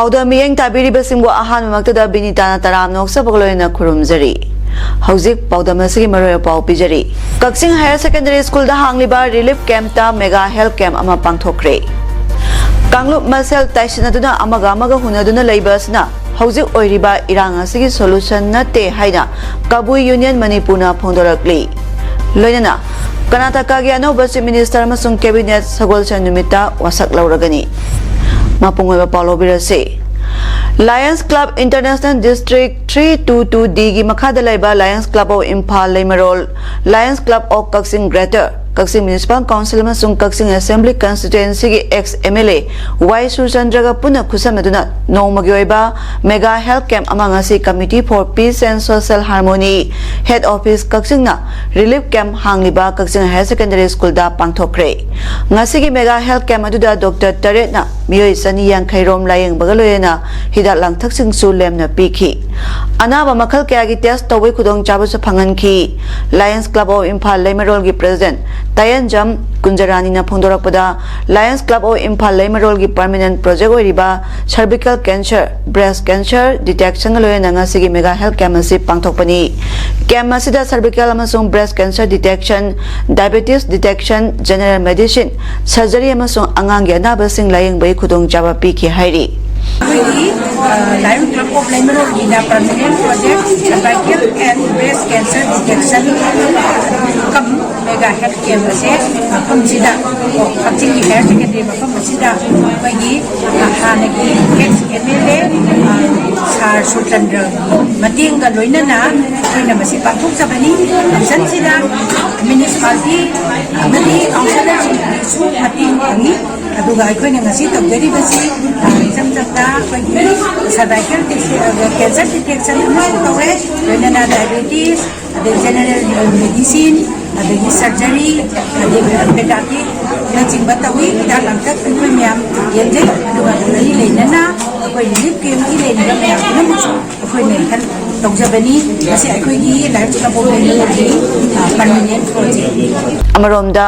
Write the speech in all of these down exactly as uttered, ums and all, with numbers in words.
ꯄꯥꯎꯗꯝ ꯃꯤꯠꯌꯦꯡ ꯇꯥꯕꯤꯔꯤꯕꯁꯤꯡꯕꯨ ꯑꯍꯥꯟꯕꯃꯛꯇꯗ ꯕꯤꯅꯤꯇꯥꯅ ꯇꯔꯥꯝꯅ ꯑꯣꯛꯆꯕꯒ ꯂꯣꯏꯅꯅ ꯈꯨꯔꯨꯝꯖꯔꯤ꯫ ꯍꯧꯖꯤꯛ ꯄꯥꯎꯗꯝ ꯑꯁꯤꯒꯤ ꯃꯔꯨꯑꯣꯏꯕ ꯄꯥꯎ ꯄꯤꯖꯔꯤ꯫ ꯀꯛꯆꯤꯡ ꯍꯥꯌꯔ ꯁꯦꯀꯦꯟꯗꯔꯤ ꯁ꯭ꯀꯨꯜꯗ ꯍꯥꯡꯂꯤꯕ ꯔꯤꯂꯤꯐ ꯀꯦꯝꯞꯇ ꯃꯦꯒꯥ ꯍꯦꯜꯊ ꯀꯦꯝꯞ ꯑꯃ ꯄꯥꯡꯊꯣꯛꯈ꯭ꯔꯦ꯫ ꯀꯥꯡꯂꯨꯞ ꯃꯁꯦꯜ ꯇꯥꯏꯁꯤꯟꯅꯗꯨꯅ ꯑꯃꯒ ꯑꯃꯒ ꯍꯨꯟꯅꯗꯨꯅ ꯂꯩꯕ ꯑꯁꯤꯅ ꯍꯧꯖꯤꯛ ꯑꯣꯏꯔꯤꯕ ꯏꯔꯥꯡ ꯑꯁꯤꯒꯤ ꯁꯣꯂꯨꯁꯟ ꯅꯠꯇꯦ ꯍꯥꯏꯅ ꯀꯕꯨꯏ ꯌꯨꯅꯤꯌꯟ ꯃꯅꯤꯄꯨꯔꯅ ꯐꯣꯡꯗꯣꯔꯛꯂꯤ꯫ ꯂꯣꯏꯅꯅ ꯀꯔꯅꯥꯇꯀꯥꯒꯤ ꯑꯅꯧꯕ ꯆꯤꯐ ꯃꯤꯅꯤꯁꯇꯔ ꯑꯃꯁꯨꯡ ꯀꯦꯕꯤꯅꯦꯠ ꯁꯒꯣꯜꯁꯦꯟ ꯅꯨꯃꯤꯠꯇ ꯋꯥꯁꯛ ꯂꯧꯔꯒꯅꯤ꯫ ꯃꯄꯨꯡ ꯑꯣꯏꯕ ꯄꯥꯎ ꯂꯧꯕꯤꯔꯁꯤ꯫ Lions club international district three two two ꯗꯤꯒꯤ ꯃꯈꯥꯗ ꯂꯩꯕ lions club of Imphal Leimarol, lions club of Kakching greater, Kakching municipal council ꯑꯃꯁꯨꯡ ꯀꯛꯆꯤꯡ ꯑꯦꯁꯦꯝꯕ꯭ꯂꯤ ꯀꯟꯁꯇꯤꯇ꯭ꯋꯦꯟꯁꯤꯒꯤ X M L A Y ꯁꯨꯔꯆꯟꯗ꯭ꯔꯒ ꯄꯨꯟꯅ ꯈꯨꯠꯁꯝꯅꯗꯨꯅ ꯅꯣꯡꯃꯒꯤ ꯑꯣꯏꯕ ꯃꯦꯒꯥ ꯍꯦꯜꯊ ꯀꯦꯝꯞ ꯑꯃ ꯉꯁꯤ Committee for Peace and Social Harmony, Head Office ꯀꯛꯆꯤꯡꯅ ꯔꯤꯂꯤꯐ ꯀꯦꯝꯞ ꯍꯥꯡꯂꯤꯕ ꯀꯛꯆꯤꯡ ꯍꯥꯌꯔ ꯁꯦꯀꯦꯟꯗꯔꯤ ꯁ꯭ꯀꯨꯜꯗ ꯄꯥꯡꯊꯣꯛꯈ꯭ꯔꯦ꯫ ꯉꯁꯤꯒꯤ ꯃꯦꯒꯥ ꯍꯦꯜꯊ ꯀꯦꯝꯞ ꯑꯗꯨꯗ ꯗꯣꯛꯇꯔ ꯇꯔꯦꯠꯅ ꯃꯤꯑꯣꯏ ꯆꯅꯤ ꯌꯥꯡꯈꯩ ꯔꯣꯝ ꯂꯥꯌꯦꯡꯕꯒ ꯂꯣꯏꯅꯅ ꯍꯤꯗꯥꯛ ꯂꯥꯡꯊꯛꯁꯤꯡꯁꯨ ꯂꯦꯝꯅ ꯄꯤꯈꯤ꯫ ꯑꯅꯥꯕ ꯃꯈꯜ ꯀꯌꯥꯒꯤ ꯇꯦꯁ ꯇꯧꯕꯒꯤ ꯈꯨꯗꯣꯡꯆꯥꯕꯁꯨ ꯐꯪꯍꯟꯈꯤ꯫ ꯂꯥꯌꯟꯁ ꯀ꯭ꯂꯕ ꯑꯣꯐ ꯏꯝꯐꯥꯜ ꯂꯩꯃꯔꯣꯜꯒꯤ ꯄ꯭ꯔꯦꯁꯤꯗꯦꯟꯠ ꯇꯥꯌꯦꯟꯖꯝ ꯀꯨꯟꯖꯔꯥꯅꯤꯅ ꯐꯣꯡꯗꯣꯔꯛꯄꯗ, ꯂꯥꯌꯟꯁ ꯀ꯭ꯂꯕ ꯑꯣꯐ ꯏꯝꯐꯥꯜ ꯂꯩꯃꯔꯣꯜꯒꯤ ꯄꯔꯃꯤꯅꯦꯟꯠ ꯄ꯭ꯔꯣꯖꯦꯛ ꯑꯣꯏꯔꯤꯕ ꯁꯔꯚꯤꯀꯦꯜ ꯀꯦꯟꯁꯔ, ꯕ꯭ꯔꯦꯁ ꯀꯦꯟꯁꯔ ꯗꯤꯇꯦꯛꯁꯟꯒ ꯂꯣꯏꯅꯅ ꯉꯁꯤꯒꯤ ꯃꯦꯒꯥ ꯍꯦꯜꯊ ꯀꯦꯝꯞ ꯑꯁꯤ ꯄꯥꯡꯊꯣꯛꯄꯅꯤ꯫ ꯀꯦꯝꯞ ꯑꯁꯤꯗ ꯁꯔꯚꯤꯀꯦꯜ ꯑꯃꯁꯨꯡ breast cancer detection, diabetes detection, general medicine, surgery ꯑꯃꯁꯨꯡ ꯑꯉꯥꯡꯒꯤ ꯑꯅꯥꯕꯁꯤꯡ ꯂꯥꯌꯦꯡꯕꯒꯤ ꯈꯨꯗꯣꯡꯆꯥꯕ ꯄꯤꯈꯤ ꯍꯥꯏꯔꯤ꯫ ꯑꯩꯈꯣꯏꯒꯤ, ꯑ, ꯂꯥꯌꯟꯁ ꯀ꯭ꯂꯕ ꯑꯣꯐ ꯂꯩꯃꯔꯣꯜꯒꯤꯅ permanent project cervical and breast cancer detection cum mega health camp ꯑꯁꯦ ꯃꯐꯝꯁꯤꯗ, ꯀꯛꯆꯤꯡꯒꯤ ꯍꯥꯌꯔ ꯁꯦꯀꯦꯟꯗꯔꯤ ꯃꯐꯝ ꯑꯁꯤꯗ ꯑꯩꯈꯣꯏꯒꯤ, ꯑ, ꯍꯥꯟꯅꯒꯤ ꯑꯦꯛꯁ ꯑꯦꯝ ꯑꯦꯜ ꯑꯦ, ꯑ, ꯁꯥꯔ ꯁꯨꯔꯆꯟꯗ꯭ꯔꯒꯤ ꯃꯇꯦꯡꯒ ꯂꯣꯏꯅꯅ ꯑꯩꯈꯣꯏꯅ ꯃꯁꯤ ꯄꯥꯡꯊꯣꯛꯆꯕꯅꯤ꯫ ꯐꯪꯁꯟꯁꯤꯗ ꯃ꯭ꯌꯨꯅꯤꯁꯤꯄꯥꯂꯤꯇꯤ ꯑꯃꯗꯤ ꯀꯥꯎꯟꯁꯤꯂꯔꯁꯤꯡꯒꯤꯁꯨ ꯃꯇꯦꯡ ꯐꯪꯏ꯫ ꯑꯗꯨꯒ ꯑꯩꯈꯣꯏꯅ ꯉꯁꯤ ꯇꯧꯖꯔꯤꯕꯁꯤ, ꯑ, ꯏꯆꯝ ꯆꯝꯅ ꯑꯩꯈꯣꯏꯒꯤ cervical cancer detection ꯑꯃꯁꯨ ꯇꯧꯔꯦ, ꯂꯣꯏꯅꯅ diabetes, ꯑꯗꯩ general medicine, ꯑꯗꯒꯤ surgery, ꯑꯗꯒꯤ pediatricꯅꯆꯤꯡꯕ ꯇꯧꯏ꯫ ꯍꯤꯗꯥꯛ ꯂꯥꯡꯊꯛ ꯑꯩꯈꯣꯏ ꯃꯌꯥꯝ ꯌꯦꯡꯖꯩ꯫ ꯑꯗꯨꯒ ꯃꯔꯤ ꯂꯩꯅꯅ ꯑꯩꯈꯣꯏ relief campꯀꯤ ꯂꯩꯔꯤꯕ ꯃꯌꯥꯝ ꯄꯨꯝꯅꯃꯛꯁꯨ ꯑꯩꯈꯣꯏꯅ ꯈꯟ ꯇꯧꯖꯕꯅꯤ꯫ ꯃꯁꯤ ꯑꯩꯈꯣꯏꯒꯤ ꯂꯥꯏꯔꯤꯛ ꯇꯝꯐꯝ ꯂꯩꯕꯒꯤ, ꯑ, permanent project꯫ ꯑꯃꯔꯣꯝꯗ,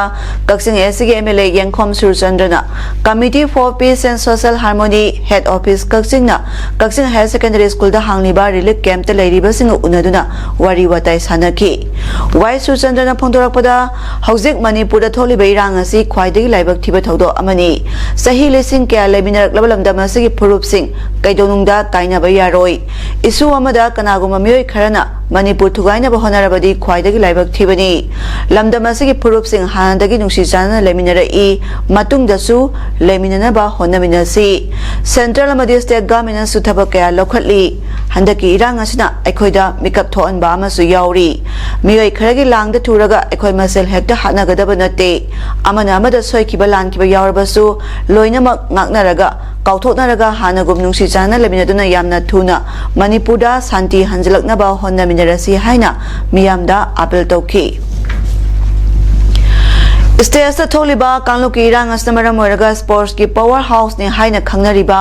ꯀꯛꯆꯤꯡ ꯑꯦꯁ ꯁꯤꯒꯤ ꯑꯦꯝ ꯑꯦꯜ ꯑꯦ ꯌꯦꯡꯈꯣꯝ ꯁꯨꯔꯆꯟꯗ꯭ꯔꯅ Committee for Peace and Social Harmony, Head Office ꯀꯛꯆꯤꯡꯅ ꯀꯛꯆꯤꯡ ꯍꯥꯌꯔ ꯁꯦꯀꯦꯟꯗꯔꯤ ꯁ꯭ꯀꯨꯜꯗ ꯍꯥꯡꯂꯤꯕ relief campꯇ ꯂꯩꯔꯤꯕꯁꯤꯡꯒ ꯎꯅꯗꯨꯅ ꯋꯥꯔꯤ ꯋꯥꯇꯥꯏ ꯁꯥꯟꯅꯈꯤ꯫ ꯋꯥꯏ ꯁꯨꯔꯆꯟꯗ꯭ꯔꯅ ꯐꯣꯡꯗꯣꯔꯛꯄꯗ, ꯍꯧꯖꯤꯛ ꯃꯅꯤꯄꯨꯔꯗ ꯊꯣꯛꯂꯤꯕ ꯏꯔꯥꯡ ꯑꯁꯤ ꯈ꯭ꯋꯥꯏꯗꯒꯤ ꯂꯥꯏꯕꯛ ꯊꯤꯕ ꯊꯧꯗꯣꯛ ꯑꯃꯅꯤ꯫ ꯆꯍꯤ ꯂꯤꯁꯤꯡ ꯀꯌꯥ ꯂꯩꯃꯤꯟꯅꯔꯛꯂꯕ ꯂꯝꯗꯝ ꯑꯁꯤꯒꯤ ꯐꯨꯔꯨꯞꯁꯤꯡ ꯀꯩꯗꯧꯅꯨꯡꯗ ꯀꯥꯏꯅꯕ ꯌꯥꯔꯣꯏ꯫ Issue ꯑꯃꯗ ꯀꯅꯥꯒꯨꯝꯕ ꯃꯤꯑꯣꯏ ꯈꯔꯅ ꯃꯅꯤꯄꯨꯔ ꯊꯨꯒꯥꯏꯅꯕ ꯍꯣꯠꯅꯔꯕꯗꯤ ꯈ꯭ꯋꯥꯏꯗꯒꯤ ꯂꯥꯏꯕꯛ ꯊꯤꯕꯅꯤ꯫ ꯂꯝꯗꯝ ꯑꯁꯤꯒꯤ ꯐꯨꯔꯨꯞꯁꯤꯡ ꯍꯥꯟꯅꯗꯒꯤ ꯅꯨꯡꯁꯤ ꯆꯥꯟꯅꯅ ꯂꯩꯃꯤꯟꯅꯔꯛꯏ, ꯃꯇꯨꯡꯗꯁꯨ ꯂꯩꯃꯤꯟꯅꯅꯕ ꯍꯣꯠꯅꯃꯤꯟꯅꯁꯤ꯫ Central ꯑꯃꯗꯤ state governmentꯅꯁꯨ ꯊꯕꯛ ꯀꯌꯥ ꯂꯧꯈꯠꯂꯤ꯫ ꯍꯟꯗꯛꯀꯤ ꯏꯔꯥꯡ ꯑꯁꯤꯅ ꯑꯩꯈꯣꯏꯗ ꯃꯤꯀꯞ ꯊꯣꯛꯍꯟꯕ ꯑꯃꯁꯨ ꯌꯥꯎꯔꯤ꯫ ꯃꯤꯑꯣꯏ ꯈꯔꯒꯤ ꯂꯥꯡꯗ ꯊꯨꯔꯒ ꯑꯩꯈꯣꯏ ꯃꯁꯦꯜ ꯍꯦꯛꯇ ꯍꯥꯠꯅꯒꯗꯕ ꯅꯠꯇꯦ꯫ ꯑꯃꯅ ꯑꯃꯗ ꯁꯣꯏꯈꯤꯕ ꯂꯥꯟꯈꯤꯕ ꯌꯥꯎꯔꯕꯁꯨ ꯂꯣꯏꯅꯃꯛ ꯉꯥꯛꯅꯔꯒ, ꯀꯥꯎꯊꯣꯛꯅꯔꯒ ꯍꯥꯟꯅꯒꯨꯝ ꯅꯨꯡꯁꯤ ꯆꯥꯟꯅꯅ ꯂꯩꯃꯤꯟꯅꯗꯨꯅ ꯌꯥꯝꯅ ꯊꯨꯅ ꯃꯅꯤꯄꯨꯔꯗ ꯁꯥꯟꯇꯤ ꯍꯟꯖꯤꯜꯂꯛꯅꯕ ꯍꯣꯠꯅꯃꯤꯟꯅꯔꯁꯤ ꯍꯥꯏꯅ ꯃꯤꯌꯥꯝꯗ ꯑꯥꯄꯤꯜ ꯇꯧꯈꯤ꯫ Stateꯇ ꯊꯣꯛꯂꯤꯕ ꯀꯥꯡꯂꯨꯞꯀꯤ ꯏꯔꯥꯡ ꯑꯁꯤꯅ ꯃꯔꯝ ꯑꯣꯏꯔꯒ sportsꯀꯤ power houseꯅꯤ ꯍꯥꯏꯅ ꯈꯪꯅꯔꯤꯕ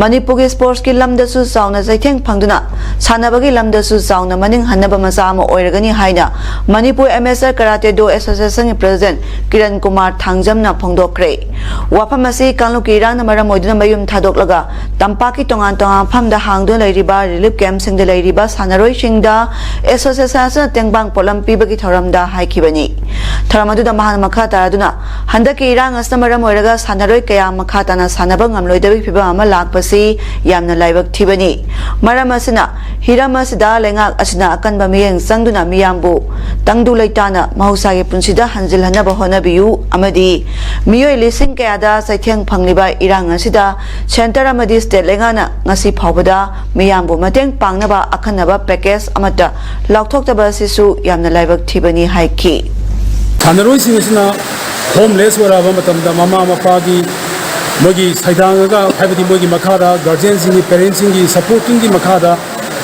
ꯃꯅꯤꯄꯨꯔꯒꯤ sportsꯀꯤ ꯂꯝꯗꯁꯨ ꯆꯥꯎꯅ ꯆꯩꯊꯦꯡ ꯐꯪꯗꯨꯅ ꯁꯥꯟꯅꯕꯒꯤ ꯂꯝꯗꯁꯨ ꯆꯥꯎꯅ ꯃꯅꯤꯡ ꯍꯟꯅꯕ ꯃꯆꯥꯛ ꯑꯃ ꯑꯣꯏꯔꯒꯅꯤ ꯍꯥꯏꯅ Manipur Amateur Karate Do Associationꯒꯤ president Kiran Kumar ꯊꯥꯡꯖꯝꯅ ꯐꯣꯡꯗꯣꯛꯈ꯭ꯔꯦ꯫ ꯋꯥꯐꯝ ꯑꯁꯤ ꯀꯥꯡꯂꯨꯞꯀꯤ ꯏꯔꯥꯡꯅ ꯃꯔꯝ ꯑꯣꯏꯗꯨꯅ ꯃꯌꯨꯝ ꯊꯥꯗꯣꯛꯂꯒ ꯇꯝꯄꯥꯛꯀꯤ ꯇꯣꯉꯥꯟ ꯇꯣꯉꯥꯟꯕ ꯃꯐꯝꯗ ꯍꯥꯡꯗꯨꯅ ꯂꯩꯔꯤꯕ relief campꯁꯤꯡꯗ ꯂꯩꯔꯤꯕ ꯁꯥꯟꯅꯔꯣꯏꯁꯤꯡꯗ association ꯑꯁꯤꯅ ꯇꯦꯡꯕꯥꯡ ꯄꯣꯠꯂꯝ ꯄꯤꯕꯒꯤ ꯊꯧꯔꯝꯗ ꯍꯥꯏꯈꯤꯕꯅꯤ꯫ ꯊꯧꯔꯝ ꯑꯗꯨꯗ ꯃꯍꯥꯛꯅ ꯃꯈꯥ ꯇꯥꯔꯗꯨꯅ, ꯍꯟꯗꯛꯀꯤ ꯏꯔꯥꯡ ꯑꯁꯤꯅ ꯃꯔꯝ ꯑꯣꯏꯔꯒ ꯁꯥꯟꯅꯔꯣꯏ ꯀꯌꯥ ꯃꯈꯥ ꯇꯥꯅ ꯁꯥꯟꯅꯕ ꯉꯝꯂꯣꯏꯗꯕꯒꯤ ꯐꯤꯚꯝ ꯑꯃ ꯂꯥꯛꯄꯁꯤ ꯌꯥꯝꯅ ꯂꯥꯏꯕꯛ ꯊꯤꯕꯅꯤ꯫ ꯃꯔꯝ ꯑꯁꯤꯅ, ꯍꯤꯔꯝ ꯑꯁꯤꯗ ꯂꯩꯉꯥꯛ ꯑꯁꯤꯅ ꯑꯀꯟꯕ ꯃꯤꯠꯌꯦꯡ ꯆꯪꯗꯨꯅ ꯃꯤꯌꯥꯝꯕꯨ ꯇꯪꯗꯨ ꯂꯩꯇꯥꯅ ꯃꯍꯧꯁꯥꯒꯤ ꯄꯨꯟꯁꯤꯗ ꯍꯟꯖꯤꯜꯍꯟꯅꯕ ꯍꯣꯠꯅꯕꯤꯌꯨ ꯑꯃꯗꯤ ꯃꯤꯑꯣꯏ ꯂꯤꯁꯤꯡ ꯀꯌꯥꯗ ꯆꯩꯊꯦꯡ ꯐꯪꯂꯤꯕ ꯏꯔꯥꯡ ꯑꯁꯤꯗ centre ꯑꯃꯗꯤ state ꯂꯩꯉꯥꯛꯅ ꯉꯁꯤ ꯐꯥꯎꯕꯗ ꯃꯤꯌꯥꯝꯕꯨ ꯃꯇꯦꯡ ꯄꯥꯡꯅꯕ ꯑꯈꯟꯅꯕ package ꯑꯃꯠꯇ ꯂꯥꯎꯊꯣꯛꯇꯕ ꯑꯁꯤꯁꯨ ꯌꯥꯝꯅ ꯂꯥꯏꯕꯛ ꯊꯤꯕꯅꯤ ꯍꯥꯏꯈꯤ꯫ ꯁꯥꯟꯅꯔꯣꯏꯁꯤꯡ ꯑꯁꯤꯅ ꯍꯣꯝꯂꯦꯁ ꯑꯣꯏꯔꯛꯑꯕ ꯃꯇꯝꯗ ꯃꯃꯥ ꯃꯄꯥꯒꯤ ꯃꯣꯏꯒꯤ ꯁꯩꯗꯥꯡꯉꯒ, ꯍꯥꯏꯕꯗꯤ ꯃꯣꯏꯒꯤ ꯃꯈꯥꯗ ꯒꯥꯔꯖꯤꯌꯟꯁꯤꯡꯒꯤ, ꯄꯦꯔꯦꯟꯁꯁꯤꯡꯒꯤ ꯁꯄꯣꯔꯠꯀꯤ ꯃꯈꯥꯗ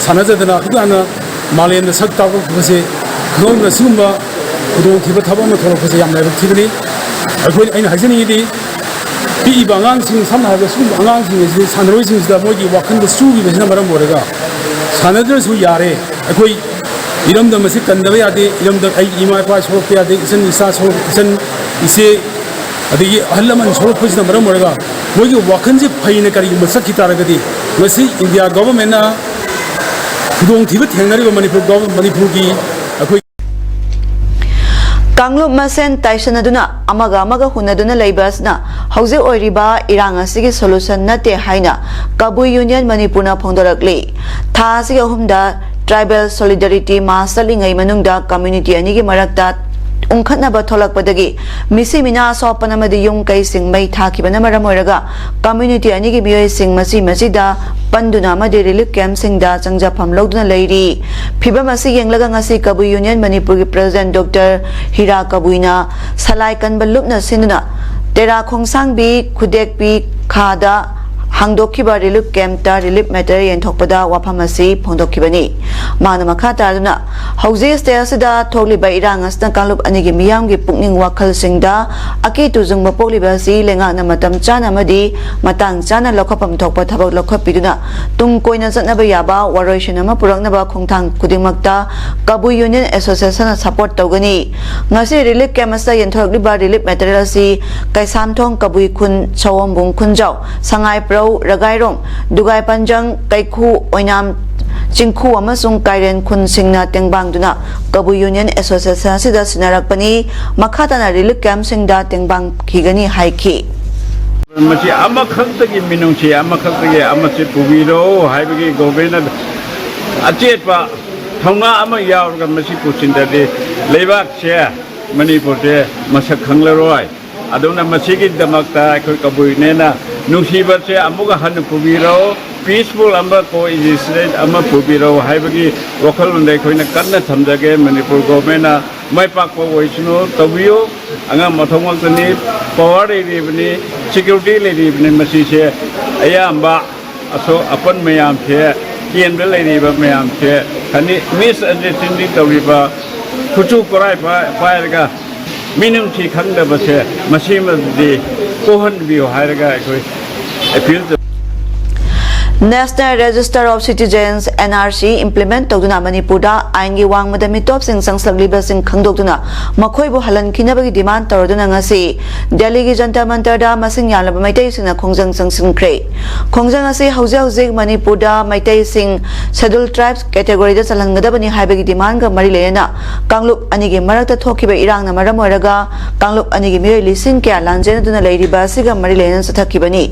ꯁꯥꯟꯅꯖꯗꯅ ꯑꯗꯨꯛ ꯌꯥꯝꯅ ꯃꯥꯂꯦꯝꯗ ꯁꯛ ꯇꯥꯛꯂꯛꯄꯁꯦ ꯈꯪꯍꯧꯗꯅ ꯁꯤꯒꯨꯝꯕ ꯈꯨꯗꯣꯡꯊꯤꯕ ꯊꯕꯛ ꯑꯃ ꯊꯣꯛꯂꯛꯄꯁꯦ ꯌꯥꯝ ꯂꯥꯏꯕꯛ ꯊꯤꯕꯅꯤ꯫ ꯑꯩꯈꯣꯏ, ꯑꯩꯅ ꯍꯥꯏꯖꯅꯤꯡꯉꯤꯗꯤ, ꯄꯤꯛꯏꯕ ꯑꯉꯥꯡꯁꯤꯡ, ꯁꯝꯅ ꯍꯥꯏꯔꯕꯗ ꯁꯤꯒꯨꯝꯕ ꯑꯉꯥꯡꯁꯤꯡ ꯑꯁꯤ, ꯁꯥꯟꯅꯔꯣꯏꯁꯤꯡꯁꯤꯗ ꯃꯣꯏꯒꯤ ꯋꯥꯈꯜꯗ ꯆꯨꯈꯤꯕꯁꯤꯅ ꯃꯔꯝ ꯑꯣꯏꯔꯒ ꯁꯥꯟꯅꯗ꯭ꯔꯁꯨ ꯌꯥꯔꯦ, ꯑꯩꯈꯣꯏ ꯏꯔꯝꯗꯝ ꯑꯁꯤ ꯀꯟꯗꯕ ꯌꯥꯗꯦ, ꯏꯔꯝꯗꯝ, ꯑꯩꯒꯤ ꯏꯃꯥ ꯏꯄꯥ ꯁꯣꯛꯂꯛꯄ ꯌꯥꯗꯦ, ꯏꯆꯟ ꯏꯆꯥ ꯁꯣꯛ-, ꯏꯆꯟ ꯏꯆꯦ ꯑꯗꯒꯤ ꯑꯍꯜ ꯂꯃꯟ ꯁꯣꯛꯂꯛꯄꯁꯤꯅ ꯃꯔꯝ ꯑꯣꯏꯔꯒ ꯃꯣꯏꯒꯤ ꯋꯥꯈꯜꯁꯦ ꯐꯩꯅ ꯀꯔꯤꯒꯨꯝꯕ ꯆꯠꯈꯤ ꯇꯥꯔꯒꯗꯤ, ꯉꯁꯤ ꯏꯟꯗꯤꯌꯥ ꯒꯣꯚꯔꯟꯃꯦꯟꯠꯅ ꯈꯨꯗꯣꯡꯊꯤꯕ ꯊꯦꯡꯅꯔꯤꯕ ꯃꯅꯤꯄꯨꯔ ꯒꯣꯚꯔ-, ꯃꯅꯤꯄꯨꯔꯒꯤ ꯑꯩꯈꯣꯏ ꯀꯥꯡꯂꯨꯞ ꯃꯁꯦꯟ ꯇꯥꯏꯁꯟꯅꯗꯨꯅ ꯑꯃꯒ ꯑꯃꯒ ꯍꯨꯟꯅꯗꯨꯅ ꯂꯩꯕ ꯑꯁꯤꯅ ꯍꯧꯖꯤꯛ ꯑꯣꯏꯔꯤꯕ ꯏꯔꯥꯡ ꯑꯁꯤꯒꯤ ꯁꯣꯂꯨꯁꯟ ꯅꯠꯇꯦ ꯍꯥꯏꯅ ꯀꯕꯨꯏ ꯌꯨꯅꯤꯌꯟ ꯃꯅꯤꯄꯨꯔꯅ ꯐꯣꯡꯗꯣꯔꯛꯂꯤ꯫ ꯊꯥ ꯑꯁꯤꯒꯤ ꯑꯍꯨꯝꯗ ꯇ꯭ꯔꯥꯏꯕꯦꯜ ꯁꯣꯂꯤꯗꯥꯔꯤꯇꯤ ꯃꯥꯔꯆ ꯆꯠꯂꯤꯉꯩ ꯃꯅꯨꯡꯗ ꯀꯝꯃ꯭ꯌꯨꯅꯤꯇꯤ ꯑꯅꯤꯒꯤ ꯃꯔꯛꯇ ꯎꯪꯈꯠꯅꯕ ꯊꯣꯛꯂꯛꯄꯗꯒꯤ ꯃꯤꯁꯤ ꯃꯤꯅꯥ ꯁꯣꯛꯄꯅ ꯑꯃꯗꯤ ꯌꯨꯝ ꯀꯩꯁꯤꯡ ꯃꯩ ꯊꯥꯈꯤꯕꯅ ꯃꯔꯝ ꯑꯣꯏꯔꯒ ꯀꯝꯃ꯭ꯌꯨꯅꯤꯇꯤ ꯑꯅꯤꯒꯤ ꯃꯤꯑꯣꯏꯁꯤꯡ ꯃꯆꯤ ꯃꯆꯤꯗ ꯄꯟꯗꯨꯅ ꯑꯃꯗꯤ ꯔꯤꯂꯤꯐ ꯀꯦꯝꯞꯁꯤꯡꯗ ꯆꯪꯖꯐꯝ ꯂꯧꯗꯨꯅ ꯂꯩꯔꯤ꯫ ꯐꯤꯚꯝ ꯑꯁꯤ ꯌꯦꯡꯂꯒ ꯉꯁꯤ ꯀꯕꯨꯏ ꯌꯨꯅꯤꯌꯟ ꯃꯅꯤꯄꯨꯔꯒꯤ ꯄ꯭ꯔꯦꯁꯤꯗꯦꯟꯠ ꯗꯣꯛꯇꯔ ꯍꯤꯔꯥ ꯀꯕꯨꯏꯅ ꯁꯂꯥꯏ ꯀꯟꯕ ꯂꯨꯞꯅ ꯁꯤꯟꯗꯨꯅ ꯇꯦꯔꯥ ꯈꯣꯡꯁꯥꯡꯕꯤ ꯈꯨꯗꯦꯛꯄꯤ ꯈꯥꯗ ꯍꯥꯡꯗꯣꯛꯈꯤꯕ ꯔꯤꯂꯤꯐ ꯀꯦꯝꯞꯇ ꯔꯤꯂꯤꯐ ꯃꯦꯇꯔꯤꯌꯦꯜ ꯌꯦꯟꯊꯣꯛꯄꯗ ꯋꯥꯐꯝ ꯑꯁꯤ ꯐꯣꯡꯗꯣꯛꯈꯤꯕꯅꯤ꯫ ꯃꯥꯅ ꯃꯈꯥ ꯇꯥꯗꯨꯅ, ꯍꯧꯖꯤꯛ ꯁ꯭ꯇꯦꯠ ꯑꯁꯤꯗ ꯊꯣꯛꯂꯤꯕ ꯏꯔꯥꯡ ꯑꯁꯤꯅ ꯀꯥꯡꯂꯨꯞ ꯑꯅꯤꯒꯤ ꯃꯤꯌꯥꯝꯒꯤ ꯄꯨꯛꯅꯤꯡ ꯋꯥꯈꯜꯁꯤꯡꯗ ꯑꯀꯤ ꯇꯨꯖꯨꯡꯕ ꯄꯣꯛꯂꯤꯕ ꯑꯁꯤ ꯂꯩꯉꯥꯛꯅ ꯃꯇꯝ ꯆꯥꯅ ꯑꯃꯗꯤ ꯃꯇꯥꯡ ꯆꯥꯅ ꯂꯧꯈꯠꯐꯝ ꯊꯣꯛꯄ ꯊꯕꯛ ꯂꯧꯈꯠꯄꯤꯗꯨꯅ ꯇꯨꯡ ꯀꯣꯏꯅ ꯆꯠꯅꯕ ꯌꯥꯕ ꯋꯥꯔꯣꯏꯁꯤꯟ ꯑꯃ ꯄꯨꯔꯛꯅꯕ ꯈꯣꯡꯊꯥꯡ ꯈꯨꯗꯤꯡꯃꯛꯇ ꯀꯕꯨꯏ ꯌꯨꯅꯤꯌꯟ ꯑꯦꯁꯣꯁꯤꯌꯦꯁꯟꯅ ꯁꯄꯣꯔꯠ ꯇꯧꯒꯅꯤ꯫ ꯉꯁꯤ ꯔꯤꯂꯤꯐ ꯀꯦꯝꯞ ꯑꯁꯤꯗ ꯌꯦꯟꯊꯣꯔꯛꯂꯤꯕ ꯔꯤꯂꯤꯐ ꯃꯦꯇꯔꯤꯌꯦꯜ ꯑꯁꯤ ꯀꯩꯁꯥꯝꯊꯣꯡ ꯀꯕꯨꯏ ꯈꯨꯟ, ꯁꯑꯣꯝꯕꯨꯡ ꯈꯨꯟꯖꯥꯎ, ꯁꯉꯥꯏꯄ꯭ꯔꯧ, ꯔꯒꯥꯏꯔꯣꯡ, ꯗꯨꯒꯥꯏ ꯄꯟꯖꯪ, ꯀꯩꯈꯨ, ꯑꯣꯏꯅꯥꯝ, ꯆꯤꯡꯈꯨ ꯑꯃꯁꯨꯡ ꯀꯥꯏꯔꯦꯟ ꯈꯨꯟꯁꯤꯡꯅ ꯇꯦꯡꯕꯥꯡꯗꯨꯅ ꯀꯕꯨꯏ ꯌꯨꯅꯤꯌꯟ ꯑꯦꯁꯣꯁꯤꯌꯦꯁꯟ ꯑꯁꯤꯗ ꯁꯤꯟꯅꯔꯛꯄꯅꯤ꯫ ꯃꯈꯥ ꯇꯥꯅ ꯔꯤꯂꯤꯐ ꯀꯦꯝꯞꯁꯤꯡꯗ ꯇꯦꯡꯕꯥꯡꯈꯤꯒꯅꯤ ꯍꯥꯏꯈꯤ꯫ ꯃꯁꯤ ꯑꯃꯈꯛꯇꯒꯤ ꯃꯤꯅꯨꯡꯁꯤ, ꯑꯃꯈꯛꯇꯒꯤ ꯑꯃꯁꯤ ꯄꯨꯕꯤꯔꯣ ꯍꯥꯏꯕꯒꯤ ꯒꯣꯚꯔꯟꯃꯦꯟꯠꯅ ꯑꯆꯦꯠꯄ ꯊꯧꯅꯥ ꯑꯃ ꯌꯥꯎꯔꯒ ꯃꯁꯤ ꯄꯨꯁꯤꯟꯗ꯭ꯔꯗꯤ ꯂꯩꯕꯥꯛꯁꯦ, ꯃꯅꯤꯄꯨꯔꯁꯦ ꯃꯁꯛ ꯈꯪꯂꯔꯣꯏ꯫ ꯑꯗꯨꯅ ꯃꯁꯤꯒꯤꯗꯃꯛꯇ ꯑꯩꯈꯣꯏ ꯀꯕꯨꯏꯅꯦꯅ ꯅꯨꯡꯁꯤꯕꯁꯦ ꯑꯃꯨꯛꯀ ꯍꯟꯅ ꯄꯨꯕꯤꯔꯣ, ꯄꯤꯁꯐꯨꯜ ꯑꯃ, ꯀꯣ ꯑꯦꯛꯖꯤꯁꯇꯦꯟꯁ ꯑꯃ ꯄꯨꯕꯤꯔꯣ ꯍꯥꯏꯕꯒꯤ ꯋꯥꯈꯜꯂꯣꯟꯗ ꯑꯩꯈꯣꯏꯅ ꯀꯟꯅ ꯊꯝꯖꯒꯦ꯫ ꯃꯅꯤꯄꯨꯔ ꯒꯣꯚꯔꯟꯃꯦꯟꯠꯅ ꯃꯥꯏ ꯄꯥꯛꯄ ꯑꯣꯏꯁꯅꯨ, ꯇꯧꯕꯤꯌꯨ꯫ ꯑꯉꯝ ꯑꯊꯧ ꯉꯥꯛꯇꯅꯤ, ꯄꯋꯥꯔ ꯂꯩꯔꯤꯕꯅꯤ, ꯁꯦꯀ꯭ꯌꯨꯔꯤꯇꯤ ꯂꯩꯔꯤꯕꯅꯤ꯫ ꯃꯁꯤꯁꯦ ꯑꯌꯥꯝꯕ ꯑꯁꯣꯛ ꯑꯄꯟ ꯃꯌꯥꯝꯁꯦ, ꯀꯦꯝꯗ ꯂꯩꯔꯤꯕ ꯃꯌꯥꯝꯁꯦ ꯈꯅꯤ, ꯃꯤꯁꯑꯟꯗꯔꯁ꯭ꯇꯦꯟꯗꯤꯡ ꯇꯧꯔꯤꯕ, ꯈꯨꯠꯁꯨ ꯈꯨꯠꯂꯥꯏ ꯄꯥꯏ-, ꯄꯥꯏꯔꯒ ꯃꯤꯅꯨꯡꯁꯤ ꯈꯪꯗꯕꯁꯦ, ꯃꯁꯤꯃꯗꯤ ꯀꯣꯛꯍꯟꯕꯤꯌꯨ ꯍꯥꯏꯔꯒ ꯑꯩꯈꯣꯏ ꯑꯦꯄꯤꯜ ꯇꯧ- National Register of Citizens, N R C, implement ꯇꯧꯗꯨꯅ ꯃꯅꯤꯄꯨꯔꯗ ꯑꯥꯏꯟꯒꯤ ꯋꯥꯡꯃꯗ ꯃꯤꯇꯣꯞꯁꯤꯡ ꯆꯪꯁꯤꯜꯂꯛꯂꯤꯕꯁꯤꯡ ꯈꯪꯗꯣꯛꯇꯨꯅ ꯃꯈꯣꯏꯕꯨ ꯍꯜꯍꯟꯈꯤꯅꯕꯒꯤ demand ꯇꯧꯔꯗꯨꯅ ꯉꯁꯤ ꯗꯦꯜꯂꯤꯒꯤ ꯖꯟꯇꯔ ꯃꯟꯇꯔꯗ ꯃꯁꯤꯡ ꯌꯥꯝꯂꯕ ꯃꯩꯇꯩꯁꯤꯡꯅ ꯈꯣꯡꯖꯪ ꯆꯪꯁꯤꯟꯈ꯭ꯔꯦ꯫ ꯈꯣꯡꯖꯪ ꯑꯁꯤ ꯍꯧꯖꯤꯛ ꯍꯧꯖꯤꯛ ꯃꯅꯤꯄꯨꯔꯗ ꯃꯩꯇꯩꯁꯤꯡ Scheduled Tribes category ꯗ ꯆꯜꯍꯟꯒꯗꯕꯅꯤ ꯍꯥꯏꯕꯒꯤ demand ꯒ ꯃꯔꯤ ꯂꯩꯅꯅ ꯀꯥꯡꯂꯨꯞ ꯑꯅꯤꯒꯤ ꯃꯔꯛꯇ ꯊꯣꯛꯈꯤꯕ ꯏꯔꯥꯡꯅ ꯃꯔꯝ ꯑꯣꯏꯔꯒ ꯀꯥꯡꯂꯨꯞ ꯑꯅꯤꯒꯤ ꯃꯤꯑꯣꯏ ꯂꯤꯁꯤꯡ ꯀꯌꯥ ꯂꯥꯟꯖꯦꯟꯅꯗꯨꯅ ꯂꯩꯔꯤꯕ ꯑꯁꯤꯒ ꯃꯔꯤ ꯂꯩꯅꯅ ꯆꯠꯊꯈꯤꯕꯅꯤ꯫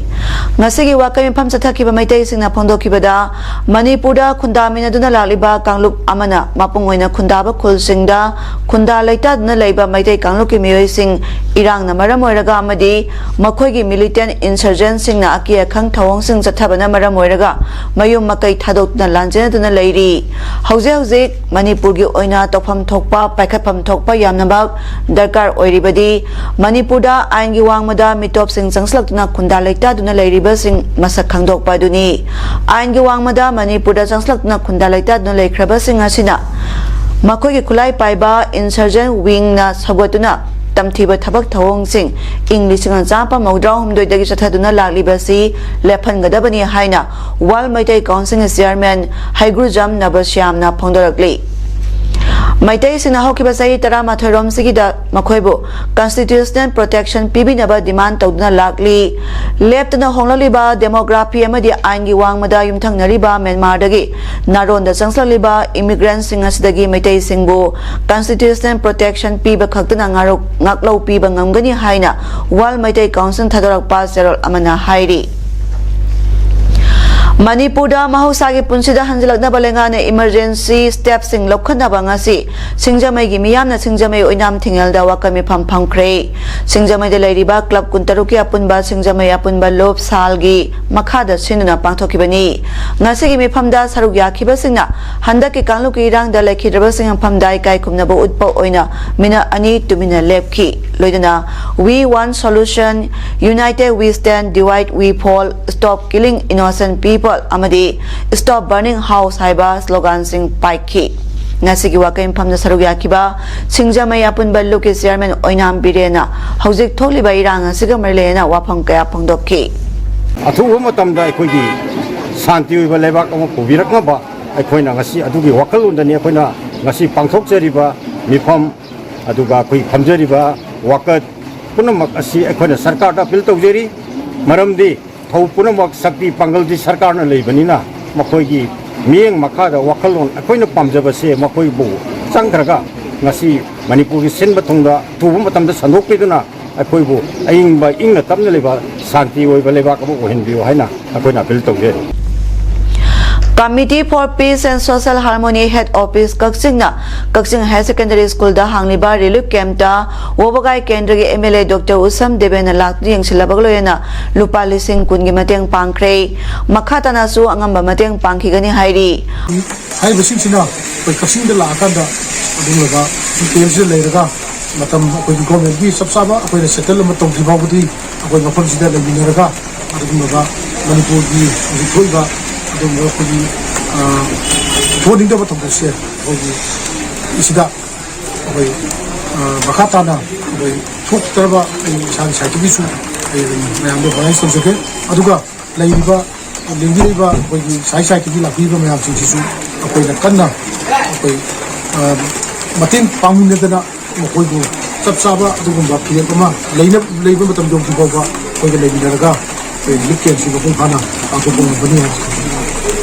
ꯉꯁꯤꯒꯤ ꯋꯥꯀꯩ ꯃꯐꯝ ꯆꯠꯊꯈꯤꯕ ꯃꯩꯇꯩꯁꯤꯡꯅ ꯐꯣꯡꯗꯣꯛꯈꯤꯕꯗ, ꯃꯅꯤꯄꯨꯔꯗ ꯈꯨꯟꯗꯥꯃꯤꯟꯅꯗꯨꯅ ꯂꯥꯛꯂꯤꯕ ꯀꯥꯡꯂꯨꯞ ꯑꯃꯅ ꯃꯄꯨꯡ ꯑꯣꯏꯅ ꯈꯨꯟꯗꯥꯕ ꯈꯨꯜꯁꯤꯡꯗ ꯈꯨꯟꯗꯥ ꯂꯩꯇꯥꯗꯨꯅ ꯂꯩꯕ ꯃꯩꯇꯩ ꯀꯥꯡꯂꯨꯞꯀꯤ ꯃꯤꯑꯣꯏꯁꯤꯡ ꯏꯔꯥꯡꯅ ꯃꯔꯝ ꯑꯣꯏꯔꯒ ꯑꯃꯗꯤ ꯃꯈꯣꯏꯒꯤ militant insurgent ꯁꯤꯡꯅ ꯑꯀꯤ ꯑꯈꯪ ꯊꯧꯑꯣꯡꯁꯤꯡ ꯆꯠꯊꯕꯅ ꯃꯔꯝ ꯑꯣꯏꯔꯒ ꯃꯌꯨꯝ ꯃꯀꯩ ꯊꯥꯗꯣꯛꯇꯨꯅ ꯂꯥꯟꯖꯦꯟꯅꯗꯨꯅ ꯂꯩꯔꯤ꯫ ꯍꯧꯖꯤꯛ ꯍꯧꯖꯤꯛ ꯃꯅꯤꯄꯨꯔꯒꯤ ꯑꯣꯏꯅ ꯇꯧꯐꯝ ꯊꯣꯛꯄ, ꯄꯥꯏꯈꯠꯐꯝ ꯊꯣꯛꯄ ꯌꯥꯝꯅꯃꯛ ꯗꯔꯀꯥꯔ ꯑꯣꯏꯔꯤꯕꯗꯤ ꯃꯅꯤꯄꯨꯔꯗ ꯑꯥꯏꯟꯒꯤ ꯋꯥꯡꯃꯗ ꯃꯤꯇꯣꯞꯁꯤꯡ ꯆꯪꯁꯤꯜꯂꯛꯇꯨꯅ ꯈꯨꯟꯗꯥ ꯂꯩꯇꯥꯗꯨꯅ ꯂꯩꯔꯤꯕꯁꯤꯡ ꯃꯁꯛ ꯈꯪꯗꯣꯛꯄ ꯑꯗꯨꯅꯤ꯫ ꯑꯥꯏꯟꯒꯤ ꯋꯥꯡꯃꯗ ꯃꯅꯤꯄꯨꯔꯗ ꯆꯪꯁꯤꯜꯂꯛꯇꯨꯅ ꯈꯨꯟꯗꯥ ꯂꯩꯇꯥꯗꯨꯅ ꯂꯩꯈ꯭ꯔꯕꯁꯤꯡ ꯑꯁꯤꯅ ꯃꯈꯣꯏꯒꯤ ꯈꯨꯠꯂꯥꯏ ꯄꯥꯏꯕ insurgent wing ꯅ ꯁꯧꯒꯠꯇꯨꯅ ꯇꯝꯊꯤꯕ ꯊꯕꯛ ꯊꯧꯑꯣꯡꯁꯤꯡ ꯏꯪ ꯂꯤꯁꯤꯡ ꯑꯃ ꯆꯥꯃꯥꯄꯟ ꯃꯧꯗ꯭ꯔꯥ ꯍꯨꯝꯗꯣꯏꯗꯒꯤ ꯆꯠꯊꯗꯨꯅ ꯂꯥꯛꯂꯤꯕꯁꯤ ꯂꯦꯞꯍꯟꯒꯗꯕꯅꯤ ꯍꯥꯏꯅ ꯋꯥꯔꯜ ꯃꯩꯇꯩ ꯀꯥꯎꯟꯁꯤꯜꯒꯤ chairman ꯍꯩꯒ꯭ꯔꯨꯖꯝ ꯅꯕꯁ꯭ꯌꯥꯝꯅ ꯐꯣꯡꯗꯣꯔꯛꯂꯤ꯫ ꯃꯩꯇꯩꯁꯤꯡꯅ ꯍꯧꯈꯤꯕ ꯆꯍꯤ ꯇꯔꯥꯃꯥꯊꯣꯏ ꯔꯣꯝꯁꯤꯒꯤꯗ ꯃꯈꯣꯏꯕꯨ constitutional protection ꯄꯤꯕꯤꯅꯕ demand ꯇꯧꯗꯨꯅ ꯂꯥꯛꯂꯤ꯫ ꯂꯦꯞꯇꯅ ꯍꯣꯡꯂꯛꯂꯤꯕ demography ꯑꯃꯗꯤ ꯑꯥꯏꯟꯒꯤ ꯋꯥꯡꯃꯗ ꯌꯨꯝꯊꯪꯅꯔꯤꯕ ꯃ꯭ꯌꯥꯟꯃꯥꯔꯗꯒꯤ ꯅꯥꯔꯣꯟꯗ ꯆꯪꯁꯤꯜꯂꯛꯂꯤꯕ immigrant ꯁꯤꯡ ꯑꯁꯤꯗꯒꯤ ꯃꯩꯇꯩꯁꯤꯡꯕꯨ constitutional protection ꯄꯤꯕ ꯈꯛꯇꯅ ꯉꯥꯔꯣꯛ-, ꯉꯥꯛꯂꯧ ꯄꯤꯕ ꯉꯝꯒꯅꯤ ꯍꯥꯏꯅ ꯋꯥꯔꯜ ꯃꯩꯇꯩ ꯀꯥꯎꯟꯁꯤꯜ ꯊꯥꯗꯣꯔꯛꯄ ꯆꯦꯔꯣꯜ ꯑꯃꯅ ꯍꯥꯏꯔꯤ꯫ ꯃꯅꯤꯄꯨꯔꯗ ꯃꯍꯧꯁꯥꯒꯤ ꯄꯨꯟꯁꯤꯗ ꯍꯟꯖꯤꯜꯂꯛꯅꯕ ꯂꯩꯉꯥꯛꯅ emergency stepꯁꯤꯡ ꯂꯧꯈꯠꯅꯕ ꯉꯁꯤ ꯁꯤꯡꯖꯃꯩꯒꯤ ꯃꯤꯌꯥꯝꯅ ꯁꯤꯡꯖꯃꯩ ꯑꯣꯏꯅꯥꯝ ꯊꯤꯡꯉꯦꯜꯗ ꯋꯥꯀꯠ ꯃꯤꯐꯝ ꯐꯝꯈ꯭ꯔꯦ꯫ ꯁꯤꯡꯖꯃꯩꯗ ꯂꯩꯔꯤꯕ club ꯀꯨꯟꯇꯔꯨꯛꯀꯤ ꯑꯄꯨꯟꯕ ꯁꯤꯡꯖꯃꯩ ꯑꯄꯨꯟꯕ ꯂꯣꯞ ꯁꯥꯜꯒꯤ ꯃꯈꯥꯗ ꯁꯤꯟꯗꯨꯅ ꯄꯥꯡꯊꯣꯛꯈꯤꯕꯅꯤ꯫ ꯉꯁꯤꯒꯤ ꯃꯤꯐꯝꯗ ꯁꯔꯨꯛ ꯌꯥꯈꯤꯕꯁꯤꯡꯅ ꯍꯟꯗꯛꯀꯤ ꯀꯥꯡꯂꯨꯞꯀꯤ ꯏꯔꯥꯡꯗ ꯂꯩꯈꯤꯗ꯭ꯔꯕꯁꯤꯡ ꯃꯐꯝꯗ ꯏꯀꯥꯏ ꯈꯨꯝꯅꯕ ꯎꯠꯄ ꯑꯣꯏꯅ ꯃꯤꯅꯠ ꯑꯅꯤ ꯇꯨꯃꯤꯟꯅ ꯂꯦꯞꯈꯤ꯫ ꯂꯣꯏꯅꯅ "We want solution", "United we stand", "Divide we fall", "Stop killing innocent people" ꯑꯃꯗꯤ "Stop burning house" ꯍꯥꯏꯕ sloganꯁꯤꯡ ꯄꯥꯏꯈꯤ꯫ ꯉꯁꯤꯒꯤ ꯋꯥꯀꯠ ꯃꯤꯐꯝꯗ ꯁꯔꯨꯛ ꯌꯥꯈꯤꯕ ꯁꯤꯡꯖꯃꯩ ꯑꯄꯨꯟꯕ ꯂꯨꯞꯀꯤ chairman ꯑꯣꯏꯅꯥꯝ ꯕꯤꯔꯦꯟꯅ ꯍꯧꯖꯤꯛ ꯊꯣꯛꯂꯤꯕ ꯏꯔꯥꯡ ꯑꯁꯤꯒ ꯃꯔꯤ ꯂꯩꯅꯅ ꯋꯥꯐꯝ ꯀꯌꯥ ꯐꯣꯡꯗꯣꯛꯈꯤ꯫ ꯑꯊꯨꯕ ꯃꯇꯝꯗ ꯑꯩꯈꯣꯏꯒꯤ ꯁꯥꯟꯇꯤ ꯑꯣꯏꯕ ꯂꯩꯕꯥꯛ ꯑꯃ ꯄꯨꯕꯤꯔꯛꯅꯕ ꯑꯩꯈꯣꯏꯅ ꯉꯁꯤ ꯑꯗꯨꯒꯤ ꯋꯥꯈꯜꯂꯣꯟꯗꯅꯤ ꯑꯩꯈꯣꯏꯅ ꯉꯁꯤ ꯄꯥꯡꯊꯣꯛꯆꯔꯤꯕ ꯃꯤꯐꯝ, ꯑꯗꯨꯒ ꯑꯩꯈꯣꯏ ꯐꯝꯖꯔꯤꯕ ꯋꯥꯀꯠ ꯄꯨꯝꯅꯃꯛ ꯑꯁꯤ ꯑꯩꯈꯣꯏꯅ ꯁꯔꯀꯥꯔꯗ appeal ꯇꯧꯖꯔꯤ꯫ ꯃꯔꯝꯗꯤ ꯊꯧ ꯄꯨꯝꯅꯃꯛ ꯁꯛꯇꯤ ꯄꯥꯡꯒꯜꯗꯤ ꯁꯔꯀꯥꯔꯅ ꯂꯩꯕꯅꯤꯅ ꯃꯈꯣꯏꯒꯤ ꯃꯤꯠꯌꯦꯡ ꯃꯈꯥꯗ ꯋꯥꯈꯜꯂꯣꯟ ꯑꯩꯈꯣꯏꯅ ꯄꯥꯝꯖꯕꯁꯦ ꯃꯈꯣꯏꯕꯨ ꯆꯪꯈ꯭ꯔꯒ ꯉꯁꯤ ꯃꯅꯤꯄꯨꯔꯒꯤ ꯁꯤꯟꯕ ꯊꯨꯡꯅ ꯑꯊꯨꯕ ꯃꯇꯝꯗ ꯁꯟꯗꯣꯛꯄꯤꯗꯨꯅ ꯑꯩꯈꯣꯏꯕꯨ ꯑꯏꯪꯕ ꯏꯪꯅ ꯇꯞꯅ ꯂꯩꯕ ꯁꯥꯟꯇꯤ ꯑꯣꯏꯕ ꯂꯩꯕꯥꯛ ꯑꯃ ꯑꯣꯏꯍꯟꯕꯤꯌꯨ ꯍꯥꯏꯅ ꯑꯩꯈꯣꯏꯅ appeal ꯇꯧꯖꯔꯤ꯫ Committee for Peace and Social Harmony head office ꯀꯛꯆꯤꯡꯅ ꯀꯛꯆꯤꯡ higher secondary schoolꯗ ꯍꯥꯡꯂꯤꯕ relief campꯇ ꯋꯥꯕꯒꯥꯏ ꯀꯦꯟꯗ꯭ꯔꯒꯤ MLA Doctor ꯎꯁꯝ ꯗꯦꯕꯦꯟꯅ ꯂꯥꯛꯇꯨꯅ ꯌꯦꯡꯁꯤꯜꯂꯕꯒ ꯂꯣꯏꯅꯅ ꯂꯨꯄꯥ ꯂꯤꯁꯤꯡ ꯀꯨꯟꯒꯤ ꯃꯇꯦꯡ ꯄꯥꯡꯈ꯭ꯔꯦ꯫ ꯃꯈꯥ ꯇꯥꯅꯁꯨ ꯑꯉꯝꯕ ꯃꯇꯦꯡ ꯄꯥꯡꯈꯤꯒꯅꯤ ꯍꯥꯏꯔꯤ꯫ ꯍꯥꯏꯔꯤꯕꯁꯤꯡꯁꯤꯅ ꯑꯩꯈꯣꯏ ꯀꯛꯆꯤꯡꯗ ꯂꯥꯛꯑꯀꯥꯟꯗ ꯑꯗꯨꯒꯨꯝꯂꯕ ꯍꯣꯇꯦꯜꯁꯤꯗ ꯂꯩꯔꯒ ꯃꯇꯝ ꯑꯩꯈꯣꯏꯒꯤ governmentꯀꯤ ꯆꯞ ꯆꯥꯕ ꯑꯩꯈꯣꯏꯅ settle ꯑꯃ ꯇꯧꯗ꯭ꯔꯤ ꯐꯥꯎꯕꯗꯤ ꯑꯩꯈꯣꯏ ꯃꯐꯝꯁꯤꯗ ꯂꯩꯃꯤꯟꯅꯔꯒ ꯑꯗꯨꯒꯨꯝꯂꯕ ꯃꯅꯤꯄꯨꯔꯒꯤ ꯍꯧꯖꯤꯛ ꯊꯣꯛꯏꯕ ꯑꯗꯨꯒꯨꯝꯕ ꯑꯩꯈꯣꯏꯒꯤ, ꯑ, ꯊꯣꯛꯍꯟꯅꯤꯡꯗꯕ ꯊꯧꯗꯣꯛꯁꯦ ꯑꯩꯈꯣꯏꯒꯤ ꯁꯤꯗ ꯑꯩꯈꯣꯏ, ꯑ, ꯃꯈꯥ ꯇꯥꯅ ꯑꯩꯈꯣꯏ ꯊꯣꯛꯇꯅꯕ ꯑꯩ ꯏꯁꯥꯒꯤ side ꯇꯒꯤꯁꯨ ꯑꯩ ꯑꯗꯨꯝ ꯃꯌꯥꯝꯗ advise ꯇꯧꯖꯒꯦ꯫ ꯑꯗꯨꯒ ꯂꯩꯔꯤꯕ, ꯂꯦꯡꯕꯤꯔꯤꯕ ꯑꯩꯈꯣꯏꯒꯤ side side ꯇꯒꯤ ꯂꯥꯛꯄꯤꯔꯤꯕ ꯃꯌꯥꯝꯁꯤꯡꯁꯤꯁꯨ ꯑꯩꯈꯣꯏꯅ ꯀꯟꯅ ꯑꯩꯈꯣꯏ, ꯑ, ꯃꯇꯦꯡ ꯄꯥꯡꯃꯤꯟꯅꯗꯅ ꯃꯈꯣꯏꯕꯨ ꯆꯞ ꯆꯥꯕ ꯑꯗꯨꯒꯨꯝꯕ ꯐꯤꯔꯦꯞ ꯑꯃ ꯂꯩꯅ-, ꯂꯩꯕ ꯃꯇꯝ ꯌꯧꯗ꯭ꯔꯤ ꯐꯥꯎꯕ ꯑꯩꯈꯣꯏꯒ ꯂꯩꯃꯤꯟꯅꯔꯒ ꯑꯩꯈꯣꯏ relief campꯁꯤ ꯃꯄꯨꯡ ꯐꯥꯅ ꯄꯥꯡꯊꯣꯛꯄ ꯉꯝꯒꯅꯤ ꯍꯥꯏꯕꯁꯤ ꯊꯝꯖꯒꯦ꯫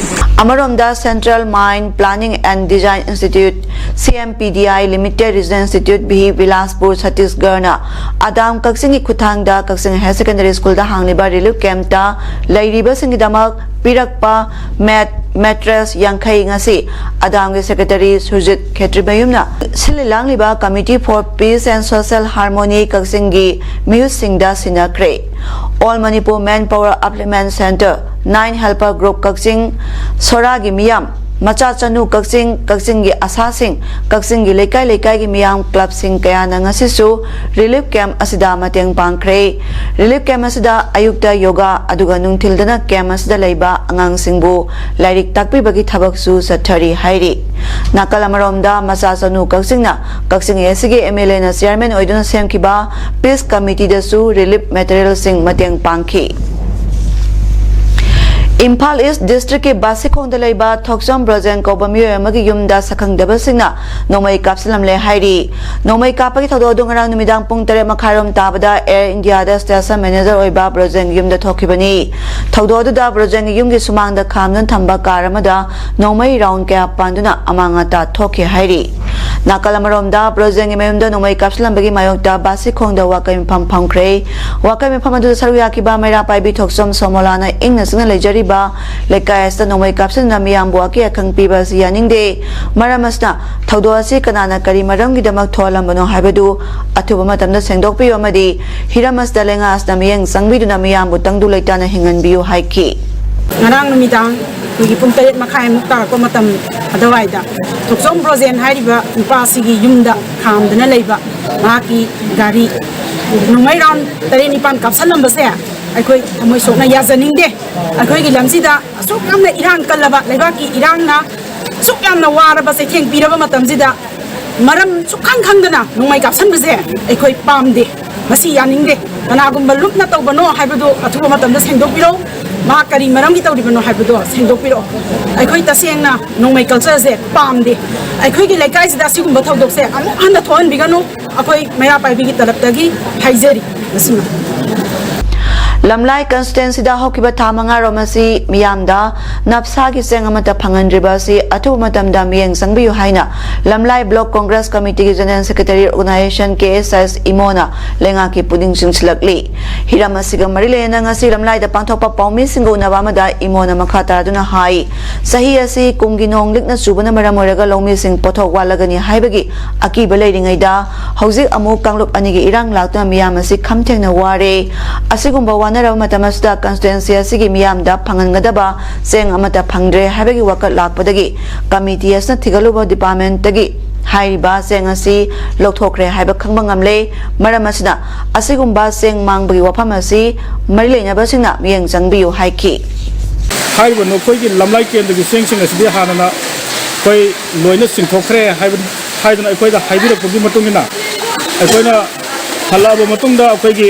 ꯑꯃꯔꯣꯝꯗ Central Mine Planning and Design Institute, C M P D I Limited Regional Institute B H Bilaspur Chhattisgarhꯅ ꯑꯗꯥꯝ ꯀꯛꯆꯤꯡꯒꯤ ꯈꯨꯠꯊꯥꯡꯗ ꯀꯛꯆꯤꯡ Higher Secondary Schoolꯗ ꯍꯥꯡꯂꯤꯕ relief campꯇ ꯂꯩꯔꯤꯕꯁꯤꯡꯒꯤꯗꯃꯛ ꯄꯤꯔꯛꯄ mat, mattress ꯌꯥꯡꯈꯩ ꯉꯁꯤ ꯑꯗꯥꯝꯒꯤ Secretary ꯁꯨꯔꯖꯤꯠ ꯈꯦꯇ꯭ꯔꯤꯃꯌꯨꯝꯅ ꯁꯤꯜꯂꯤ ꯂꯥꯡꯂꯤꯕ Committee for Peace and Social Harmony ꯀꯛꯆꯤꯡꯒꯤ ꯃꯤꯍꯨꯠꯁꯤꯡꯗ ꯁꯤꯟꯅꯈ꯭ꯔꯦ꯫ All Manipur Manpower Upliftment Centre, Nine Helper Group ꯀꯛꯆꯤꯡ, ꯁꯣꯔꯥꯒꯤ ꯃꯤꯌꯥꯝ, ꯃꯆꯥ ꯆꯅꯨ ꯀꯛꯆꯤꯡ, ꯀꯛꯆꯤꯡꯒꯤ ꯑꯁꯥꯁꯤꯡ, ꯀꯛꯆꯤꯡꯒꯤ ꯂꯩꯀꯥꯏ ꯂꯩꯀꯥꯏꯒꯤ ꯃꯤꯌꯥꯝ clubꯁꯤꯡ ꯀꯌꯥꯅ ꯉꯁꯤꯁꯨ relief camp ꯑꯁꯤꯗ ꯃꯇꯦꯡ ꯄꯥꯡꯈ꯭ꯔꯦ꯫ Relief camp ꯑꯁꯤꯗ ꯑꯌꯨꯛꯇ yoga, ꯑꯗꯨꯒ ꯅꯨꯡꯊꯤꯜꯗꯅ camp ꯑꯁꯤꯗ ꯂꯩꯕ ꯑꯉꯥꯡꯁꯤꯡꯕꯨ ꯂꯥꯏꯔꯤꯛ ꯇꯥꯛꯄꯤꯕꯒꯤ ꯊꯕꯛꯁꯨ ꯆꯠꯊꯔꯤ ꯍꯥꯏꯔꯤ꯫ ꯅꯥꯀꯜ ꯑꯃꯔꯣꯝꯗ ꯃꯆꯥ ꯆꯅꯨ ꯀꯛꯆꯤꯡꯅ ꯀꯛꯆꯤꯡ A C ꯒꯤ M L Aꯅ chairman ꯑꯣꯏꯗꯨꯅ ꯁꯦꯝꯈꯤꯕ Peace Committeeꯗꯁꯨ relief materialꯁꯤꯡ ꯃꯇꯦꯡ ꯄꯥꯡꯈꯤ꯫ ꯏꯝꯐꯥꯜ East Districtꯀꯤ ꯕꯥꯁꯤꯈꯣꯡꯗ ꯂꯩꯕ ꯊꯣꯛꯆꯣꯝ ꯕ꯭ꯔꯣꯖꯦꯟ ꯀꯧꯕ ꯃꯤꯑꯣꯏ ꯑꯃꯒꯤ ꯌꯨꯝꯗ ꯁꯛꯈꯪꯗꯕꯁꯤꯡꯅ ꯅꯣꯡꯃꯩ ꯀꯥꯞꯁꯤꯜꯂꯝꯂꯦ ꯍꯥꯏꯔꯤ꯫ ꯅꯣꯡꯃꯩ ꯀꯥꯞꯄꯒꯤ ꯊꯧꯗꯣꯛ ꯑꯗꯨ ꯉꯔꯥꯡ ꯅꯨꯃꯤꯗꯥꯡ ꯄꯨꯡ ꯇꯔꯦꯠ ꯃꯈꯥꯏꯔꯣꯝ ꯇꯥꯕꯗ Air Indiaꯗ station manager ꯑꯣꯏꯕ ꯕ꯭ꯔꯣꯖꯦꯟꯒꯤ ꯌꯨꯝꯗ ꯊꯣꯛꯈꯤꯕꯅꯤ꯫ ꯊꯧꯗꯣꯛ ꯑꯗꯨꯗ ꯕ꯭ꯔꯣꯖꯦꯟꯒꯤ ꯌꯨꯝꯒꯤ ꯁꯨꯃꯥꯡꯗ ꯈꯥꯝꯗꯨꯅ ꯊꯝꯕ car ꯑꯃꯗ ꯅꯣꯡꯃꯩ round ꯀꯌꯥ ꯄꯥꯟꯗꯨꯅ ꯑꯃꯥꯡ ꯑꯇꯥ ꯊꯣꯛꯈꯤ ꯍꯥꯏꯔꯤ꯫ ꯅꯥꯀꯜ ꯑꯃꯔꯣꯝꯗ ꯕ꯭ꯔꯣꯖꯦꯟꯒꯤ ꯃꯌꯨꯝꯗ ꯅꯣꯡꯃꯩ ꯀꯥꯞꯁꯤꯜꯂꯝꯕꯒꯤ ꯃꯥꯌꯣꯛꯇ ꯕꯥꯁꯤꯈꯣꯡꯗ ꯋꯥꯀꯩ ꯃꯤꯐꯝ ꯐꯝꯈ꯭ꯔꯦ꯫ ꯋꯥꯀꯩ ꯃꯤꯐꯝ ꯑꯗꯨꯗ ꯁꯔꯨꯛ ꯌꯥꯈꯤꯕ ꯃꯩꯔꯥ ꯄꯥꯏꯕꯤ ꯊꯣꯛꯆꯣꯝ ꯁꯣꯃꯣꯂꯥꯅ ꯏꯪꯅ ꯆꯤꯛꯅ ꯂꯩꯖꯔꯤꯕ ꯂꯩꯀꯥꯏ ꯑꯁꯤꯗ ꯅꯣꯡꯃꯩ ꯀꯥꯞꯁꯤꯟꯗꯨꯅ ꯃꯤꯌꯥꯝꯕꯨ ꯑꯀꯤ ꯑꯈꯪ ꯄꯤꯕ ꯑꯁꯤ ꯌꯥꯅꯤꯡꯗꯦ꯫ ꯃꯔꯝ ꯑꯁꯤꯅ ꯊꯧꯗꯣꯛ ꯑꯁꯤ ꯀꯅꯥꯅ ꯀꯔꯤ ꯃꯔꯝꯒꯤꯗꯃꯛ ꯊꯣꯛꯍꯜꯂꯝꯕꯅꯣ ꯍꯥꯏꯕꯗꯨ ꯑꯊꯨꯕ ꯃꯇꯝꯗ ꯁꯦꯡꯗꯣꯛꯄꯤꯌꯨ ꯑꯃꯗꯤ ꯍꯤꯔꯝ ꯑꯁꯤꯗ ꯂꯩꯉꯥꯛ ꯑꯁꯤꯅ ꯃꯤꯠꯌꯦꯡ ꯆꯪꯕꯤꯗꯨꯅ ꯃꯤꯌꯥꯝꯕꯨ ꯇꯪꯗꯨ ꯂꯩꯇꯥꯅ ꯍꯤꯡꯍꯟꯕꯤꯌꯨ ꯍꯥꯏꯈꯤ꯫ ꯉꯔꯥꯡ ꯅꯨꯃꯤꯗꯥꯡ ꯑꯩꯈꯣꯏꯒꯤ ꯄꯨꯡ ꯇꯔꯦꯠ ꯃꯈꯥꯏꯃꯨꯛ ꯇꯥꯔꯛꯄ ꯃꯇꯝ ꯑꯗꯨꯋꯥꯏꯗ ꯊꯣꯛꯆꯣꯝ ꯕ꯭ꯔꯣꯖꯦꯟ ꯍꯥꯏꯔꯤꯕ ꯅꯨꯄꯥ ꯑꯁꯤꯒꯤ ꯌꯨꯝꯗ ꯈꯥꯝꯗꯨꯅ ꯂꯩꯕ ꯃꯍꯥꯛꯀꯤ ꯒꯥꯔꯤ ꯅꯣꯡꯃꯩ round ꯇꯔꯦꯠ ꯅꯤꯄꯥꯟ ꯀꯥꯞꯁꯜꯂꯝꯕꯁꯦ ꯑꯩꯈꯣꯏ ꯊꯃꯣꯏ ꯁꯣꯛꯅ ꯌꯥꯖꯅꯤꯡꯗꯦ꯫ ꯑꯩꯈꯣꯏꯒꯤ ꯂꯝꯁꯤꯗ ꯑꯁꯨꯛ ꯌꯥꯝꯅ ꯏꯔꯥꯡ ꯀꯜꯂꯕ, ꯂꯩꯕꯥꯛꯀꯤ ꯏꯔꯥꯡꯅ ꯑꯁꯨꯛ ꯌꯥꯝꯅ ꯋꯥꯔꯕ ꯆꯩꯊꯦꯡ ꯄꯤꯔꯕ ꯃꯇꯝꯁꯤꯗ ꯃꯔꯝ ꯁꯨꯛꯈꯪ ꯈꯪꯗꯅ ꯅꯣꯡꯃꯩ ꯀꯥꯞꯁꯟꯕꯁꯦ ꯑꯩꯈꯣꯏ ꯄꯥꯝꯗꯦ, ꯃꯁꯤ ꯌꯥꯅꯤꯡꯗꯦ꯫ ꯀꯅꯥꯒꯨꯝꯕ ꯂꯨꯞꯅ ꯇꯧꯕꯅꯣ ꯍꯥꯏꯕꯗꯨ ꯑꯊꯨꯕ ꯃꯇꯝꯗ ꯁꯦꯡꯗꯣꯛꯄꯤꯔꯧ꯫ ꯃꯍꯥꯛ ꯀꯔꯤ ꯃꯔꯝꯒꯤ ꯇꯧꯔꯤꯕꯅꯣ ꯍꯥꯏꯕꯗꯣ ꯁꯦꯡꯗꯣꯛꯄꯤꯔꯛꯑꯣ꯫ ꯑꯩꯈꯣꯏ ꯇꯁꯦꯡꯅ ꯅꯣꯡꯃꯩ cultureꯁꯦ ꯄꯥꯝꯗꯦ꯫ ꯑꯩꯈꯣꯏꯒꯤ ꯂꯩꯀꯥꯏꯁꯤꯗ ꯑꯁꯤꯒꯨꯝꯕ ꯊꯧꯗꯣꯛꯁꯦ ꯑꯃꯨꯛ ꯍꯟꯅ ꯊꯣꯛꯍꯟꯕꯤꯒꯅꯨ꯫ ꯑꯩꯈꯣꯏ ꯃꯩꯔꯥ ꯄꯥꯏꯕꯤꯒꯤ ꯇꯂꯞꯇꯒꯤ ꯍꯥꯏꯖꯔꯤ ꯃꯁꯤꯃ꯫ ꯂꯝꯂꯥꯏ ꯀꯟꯁꯇꯤꯇ꯭ꯋꯦꯟꯁꯤꯗ ꯍꯧꯈꯤꯕ ꯊꯥ ꯃꯉꯥꯔꯣꯝ ꯑꯁꯤ ꯃꯤꯌꯥꯝꯗ ꯅꯞꯁꯥꯒꯤ ꯆꯦꯡ ꯑꯃꯠꯇ ꯐꯪꯍꯟꯗ꯭ꯔꯤꯕ ꯑꯁꯤ ꯑꯊꯨꯕ ꯃꯇꯝꯗ ꯃꯤꯠꯌꯦꯡ ꯆꯪꯕꯤꯌꯨ ꯍꯥꯏꯅ ꯂꯝꯂꯥꯏ ꯕ꯭ꯂꯣꯛ ꯀꯣꯡꯒ꯭ꯔꯦꯁ ꯀꯃꯤꯇꯤꯒꯤ general secretary organization K S S ꯏꯃꯣꯅ ꯂꯩꯉꯥꯛꯀꯤ ꯄꯨꯛꯅꯤꯡ ꯆꯤꯡꯁꯤꯜꯂꯛꯂꯤ꯫ ꯍꯤꯔꯝ ꯑꯁꯤꯒ ꯃꯔꯤ ꯂꯩꯅꯅ ꯉꯁꯤ ꯂꯝꯂꯥꯏꯗ ꯄꯥꯡꯊꯣꯛꯄ ꯄꯥꯎꯃꯤꯁꯤꯡꯒ ꯎꯅꯕ ꯑꯃꯗ ꯏꯃꯣꯅ ꯃꯈꯥ ꯇꯥꯗꯨꯅ ꯍꯥꯏ, ꯆꯍꯤ ꯑꯁꯤ ꯀꯨꯝꯒꯤ ꯅꯣꯡ ꯂꯤꯛꯅ ꯆꯨꯕꯅ ꯃꯔꯝ ꯑꯣꯏꯔꯒ ꯂꯧꯃꯤꯁꯤꯡ ꯄꯣꯠꯊꯣꯛ ꯋꯥꯠꯂꯒꯅꯤ ꯍꯥꯏꯕꯒꯤ ꯑꯀꯤꯕ ꯂꯩꯔꯤꯉꯩꯗ ꯍꯧꯖꯤꯛ ꯑꯃꯨꯛ ꯀꯥꯡꯂꯨꯞ ꯑꯅꯤꯒꯤ ꯏꯔꯥꯡ ꯂꯥꯛꯇꯨꯅ ꯃꯤꯌꯥꯝ ꯑꯁꯤ ꯈꯝ ꯊꯦꯡꯅ ꯋꯥꯔꯦ꯫ ꯑꯁꯤꯒꯨꯝꯕ ꯋꯥꯅꯔꯕ ꯃꯇꯝ ꯑꯁꯤꯗ ꯀꯟꯁꯇꯤꯇ꯭ꯋꯦꯟꯁꯤ ꯑꯁꯤꯒꯤ ꯃꯤꯌꯥꯝꯗ ꯐꯪꯍꯟꯒꯗꯕ ꯆꯦꯡ ꯑꯃꯠꯇ ꯐꯪꯗ꯭ꯔꯦ ꯍꯥꯏꯕꯒꯤ ꯋꯥꯀꯠ ꯂꯥꯛꯄꯗꯒꯤ ꯀꯃꯤꯇꯤ ꯑꯁꯤꯅ ꯊꯤꯒꯠꯂꯨꯕ ꯗꯤꯄꯥꯔꯠꯃꯦꯟꯠꯇꯒꯤ ꯍꯥꯏꯔꯤꯕ ꯆꯦꯡ ꯑꯁꯤ ꯂꯧꯊꯣꯛꯈ꯭ꯔꯦ ꯍꯥꯏꯕ ꯈꯪꯕ ꯉꯝꯂꯦ꯫ ꯃꯔꯝ ꯑꯁꯤꯅ ꯑꯁꯤꯒꯨꯝꯕ ꯆꯦꯡ ꯃꯥꯡꯕꯒꯤ ꯋꯥꯐꯝ ꯑꯁꯤ ꯃꯔꯤ ꯂꯩꯅꯕꯁꯤꯡꯅ ꯃꯤꯠꯌꯦꯡ ꯆꯪꯕꯤꯌꯨ ꯍꯥꯏꯈꯤ꯫ ꯍꯥꯏꯔꯤꯕ ꯅꯈꯣꯏꯒꯤ ꯂꯝꯂꯥꯏ ꯀꯦꯟꯗ꯭ꯔꯒꯤ ꯆꯦꯡꯁꯤꯡ ꯑꯁꯤꯗꯤ ꯍꯥꯟꯅꯅ ꯑꯩꯈꯣꯏ ꯂꯣꯏꯅ ꯆꯤꯡꯊꯣꯛꯈ꯭ꯔꯦ ꯍꯥꯏꯕ, ꯍꯥꯏꯗꯅ ꯑꯩꯈꯣꯏꯗ ꯍꯥꯏꯕꯤꯔꯛꯄꯒꯤ ꯃꯇꯨꯡ ꯏꯟꯅ, ꯑꯩꯈꯣꯏꯅ ꯍꯜꯂꯛꯑꯕ ꯃꯇꯨꯡꯗ ꯑꯩꯈꯣꯏꯒꯤ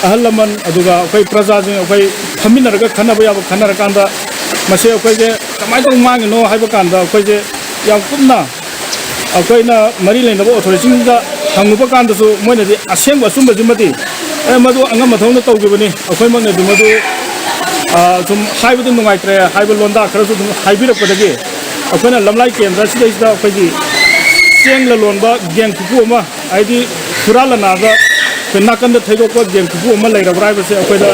ꯑꯍꯜ ꯂꯃꯟ, ꯑꯗꯨꯒ ꯑꯩꯈꯣꯏ ꯄ꯭ꯔꯖꯥꯁꯤꯡ, ꯑꯩꯈꯣꯏ ꯐꯝꯃꯤꯟꯅꯔꯒ ꯈꯟꯅꯕ ꯌꯥꯕ ꯈꯟꯅꯔꯀꯥꯟꯗ, ꯃꯁꯤ ꯑꯩꯈꯣꯏꯁꯦ ꯀꯃꯥꯏꯅ ꯇꯧꯅ ꯃꯥꯡꯉꯤꯅꯣ ꯍꯥꯏꯕ ꯀꯥꯟꯗ, ꯑꯩꯈꯣꯏꯁꯦ ꯌꯥꯝ ꯀꯨꯞꯅ ꯑꯩꯈꯣꯏꯅ ꯃꯔꯤ ꯂꯩꯅꯕ ꯑꯣꯊꯣꯔꯤꯇꯤꯁꯤꯡꯗ ꯍꯪꯉꯨꯕ ꯀꯥꯟꯗꯁꯨ, ꯃꯣꯏꯅꯗꯤ ꯑꯁꯦꯡꯕ ꯑꯆꯨꯝꯕꯁꯤꯃꯗꯤ, "ꯑꯦ, ꯃꯗꯨ ꯑꯉꯝ ꯑꯊꯧꯅ ꯇꯧꯈꯤꯕꯅꯤ, ꯑꯩꯈꯣꯏꯃꯛꯅꯗꯤ ꯃꯗꯨ, ꯑ, ꯁꯨꯝ ꯍꯥꯏꯕꯗꯤ ꯅꯨꯡꯉꯥꯏꯇ꯭ꯔꯦ" ꯍꯥꯏꯕ ꯂꯣꯟꯗꯥ ꯈꯔꯁꯨ ꯑꯗꯨꯝ ꯍꯥꯏꯕꯤꯔꯛꯄꯗꯒꯤ, ꯑꯩꯈꯣꯏꯅ ꯂꯝꯂꯥꯏ ꯀꯦꯟꯗ꯭ꯔ ꯁꯤꯗꯩꯁꯤꯗ ꯑꯩꯈꯣꯏꯒꯤ ꯆꯦꯡ ꯂꯂꯣꯟꯕ ꯒꯦꯡ ꯈꯨꯄꯨ ꯑꯃ, ꯍꯥꯏꯗꯤ ꯍꯨꯔꯥꯟ ꯂꯅꯥꯗ ꯑꯩꯈꯣꯏ ꯅꯥꯀꯟꯗ ꯊꯩꯗꯣꯛꯄ ꯒꯦꯡ ꯈꯨꯄꯨ ꯑꯃ ꯂꯩꯔꯕ꯭ꯔꯥ ꯍꯥꯏꯕꯁꯦ ꯑꯩꯈꯣꯏꯗ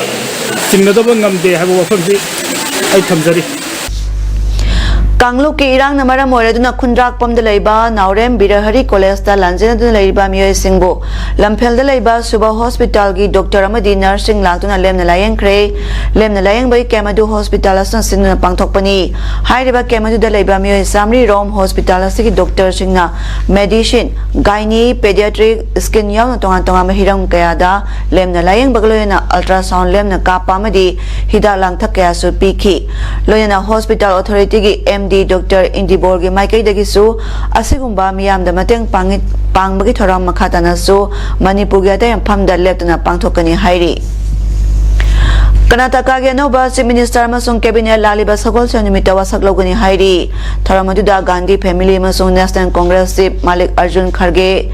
ꯆꯤꯡꯅꯗꯕ ꯉꯝꯗꯦ ꯍꯥꯏꯕ ꯋꯥꯐꯝꯁꯤ ꯑꯩ ꯊꯝꯖꯔꯤ꯫ ꯀꯥꯡꯂꯨꯞꯀꯤ ꯏꯔꯥꯡꯅ ꯃꯔꯝ ꯑꯣꯏꯔꯗꯨꯅ ꯈꯨꯟꯗ꯭ꯔꯥꯛꯄꯝꯗ ꯂꯩꯕ ꯅꯥꯎꯔꯦꯝ ꯕꯤꯔꯍꯔꯤ ꯀꯣꯂꯦꯖꯇ ꯂꯥꯟꯖꯦꯟꯅꯗꯨꯅ ꯂꯩꯔꯤꯕ ꯃꯤꯑꯣꯏꯁꯤꯡꯕꯨ ꯂꯝꯐꯦꯜꯗ ꯂꯩꯕ ꯁꯨꯕ ꯍꯣꯁꯄꯤꯇꯥꯜꯒꯤ ꯗꯣꯛꯇꯔ ꯑꯃꯗꯤ ꯅꯔꯁꯁꯤꯡ ꯂꯥꯛꯇꯨꯅ ꯂꯦꯝꯅ ꯂꯥꯌꯦꯡꯈ꯭ꯔꯦ꯫ ꯂꯦꯝꯅ ꯂꯥꯌꯦꯡꯕꯒꯤ ꯀꯦꯝ ꯑꯗꯨ ꯍꯣꯁꯄꯤꯇꯥꯜ ꯑꯁꯤꯅ ꯁꯤꯟꯗꯨꯅ ꯄꯥꯡꯊꯣꯛꯄꯅꯤ꯫ ꯍꯥꯏꯔꯤꯕ ꯀꯦꯝ ꯑꯗꯨꯗ ꯂꯩꯕ ꯃꯤꯑꯣꯏ ꯆꯥꯃꯔꯤ ꯔꯣꯝ ꯍꯣꯁꯄꯤꯇꯥꯜ ꯑꯁꯤꯒꯤ ꯗꯣꯛꯇꯔꯁꯤꯡꯅ medicine, gynae, pediatric, skin ꯌꯥꯎꯅ ꯇꯣꯉꯥꯟ ꯇꯣꯉꯥꯟꯕ ꯍꯤꯔꯝ ꯀꯌꯥꯗ ꯂꯦꯝꯅ ꯂꯥꯌꯦꯡꯕꯒ ꯂꯣꯏꯅꯅ ultrasound ꯂꯦꯝꯅ ꯀꯥꯞꯄ ꯑꯃꯗꯤ ꯍꯤꯗꯥꯛ ꯂꯥꯡꯊꯛ ꯀꯌꯥꯁꯨ ꯄꯤꯈꯤ꯫ ꯂꯣꯏꯅꯅ ꯍꯣꯁꯄꯤꯇꯥꯜ ꯑꯣꯊꯣꯔꯤꯇꯤꯒꯤ ꯑꯦꯝ ꯗꯤ ꯗꯣꯛꯇꯔ ꯏꯟꯗꯤꯕꯣꯔꯒꯤ ꯃꯥꯏꯀꯩꯗꯒꯤꯁꯨ ꯑꯁꯤꯒꯨꯝꯕ ꯃꯤꯌꯥꯝꯗ ꯃꯇꯦꯡ ꯄꯥꯡꯉꯤ-, ꯄꯥꯡꯕꯒꯤ ꯊꯧꯔꯝ ꯃꯈꯥ ꯇꯥꯅꯁꯨ ꯃꯅꯤꯄꯨꯔꯒꯤ ꯑꯇꯩ ꯃꯐꯝꯗ ꯂꯦꯞꯇꯅ ꯄꯥꯡꯊꯣꯛꯀꯅꯤ ꯍꯥꯏꯔꯤ꯫ ꯀꯔꯅꯥꯇꯀꯥꯒꯤ ꯑꯅꯧꯕ Chief Minister ꯑꯃꯁꯨꯡ cabinet ꯂꯥꯛꯂꯤꯕ ꯁꯒꯣꯜꯁꯦꯟ ꯅꯨꯃꯤꯠꯇ ꯋꯥꯁꯛ ꯂꯧꯒꯅꯤ ꯍꯥꯏꯔꯤ꯫ ꯊꯧꯔꯝ ꯑꯗꯨꯗ ꯒꯥꯟꯙꯤ family ꯑꯃꯁꯨꯡ National Congress Chief ꯃꯥꯂꯤꯛ ꯑꯔꯖꯨꯟ ꯈꯔꯒꯦ,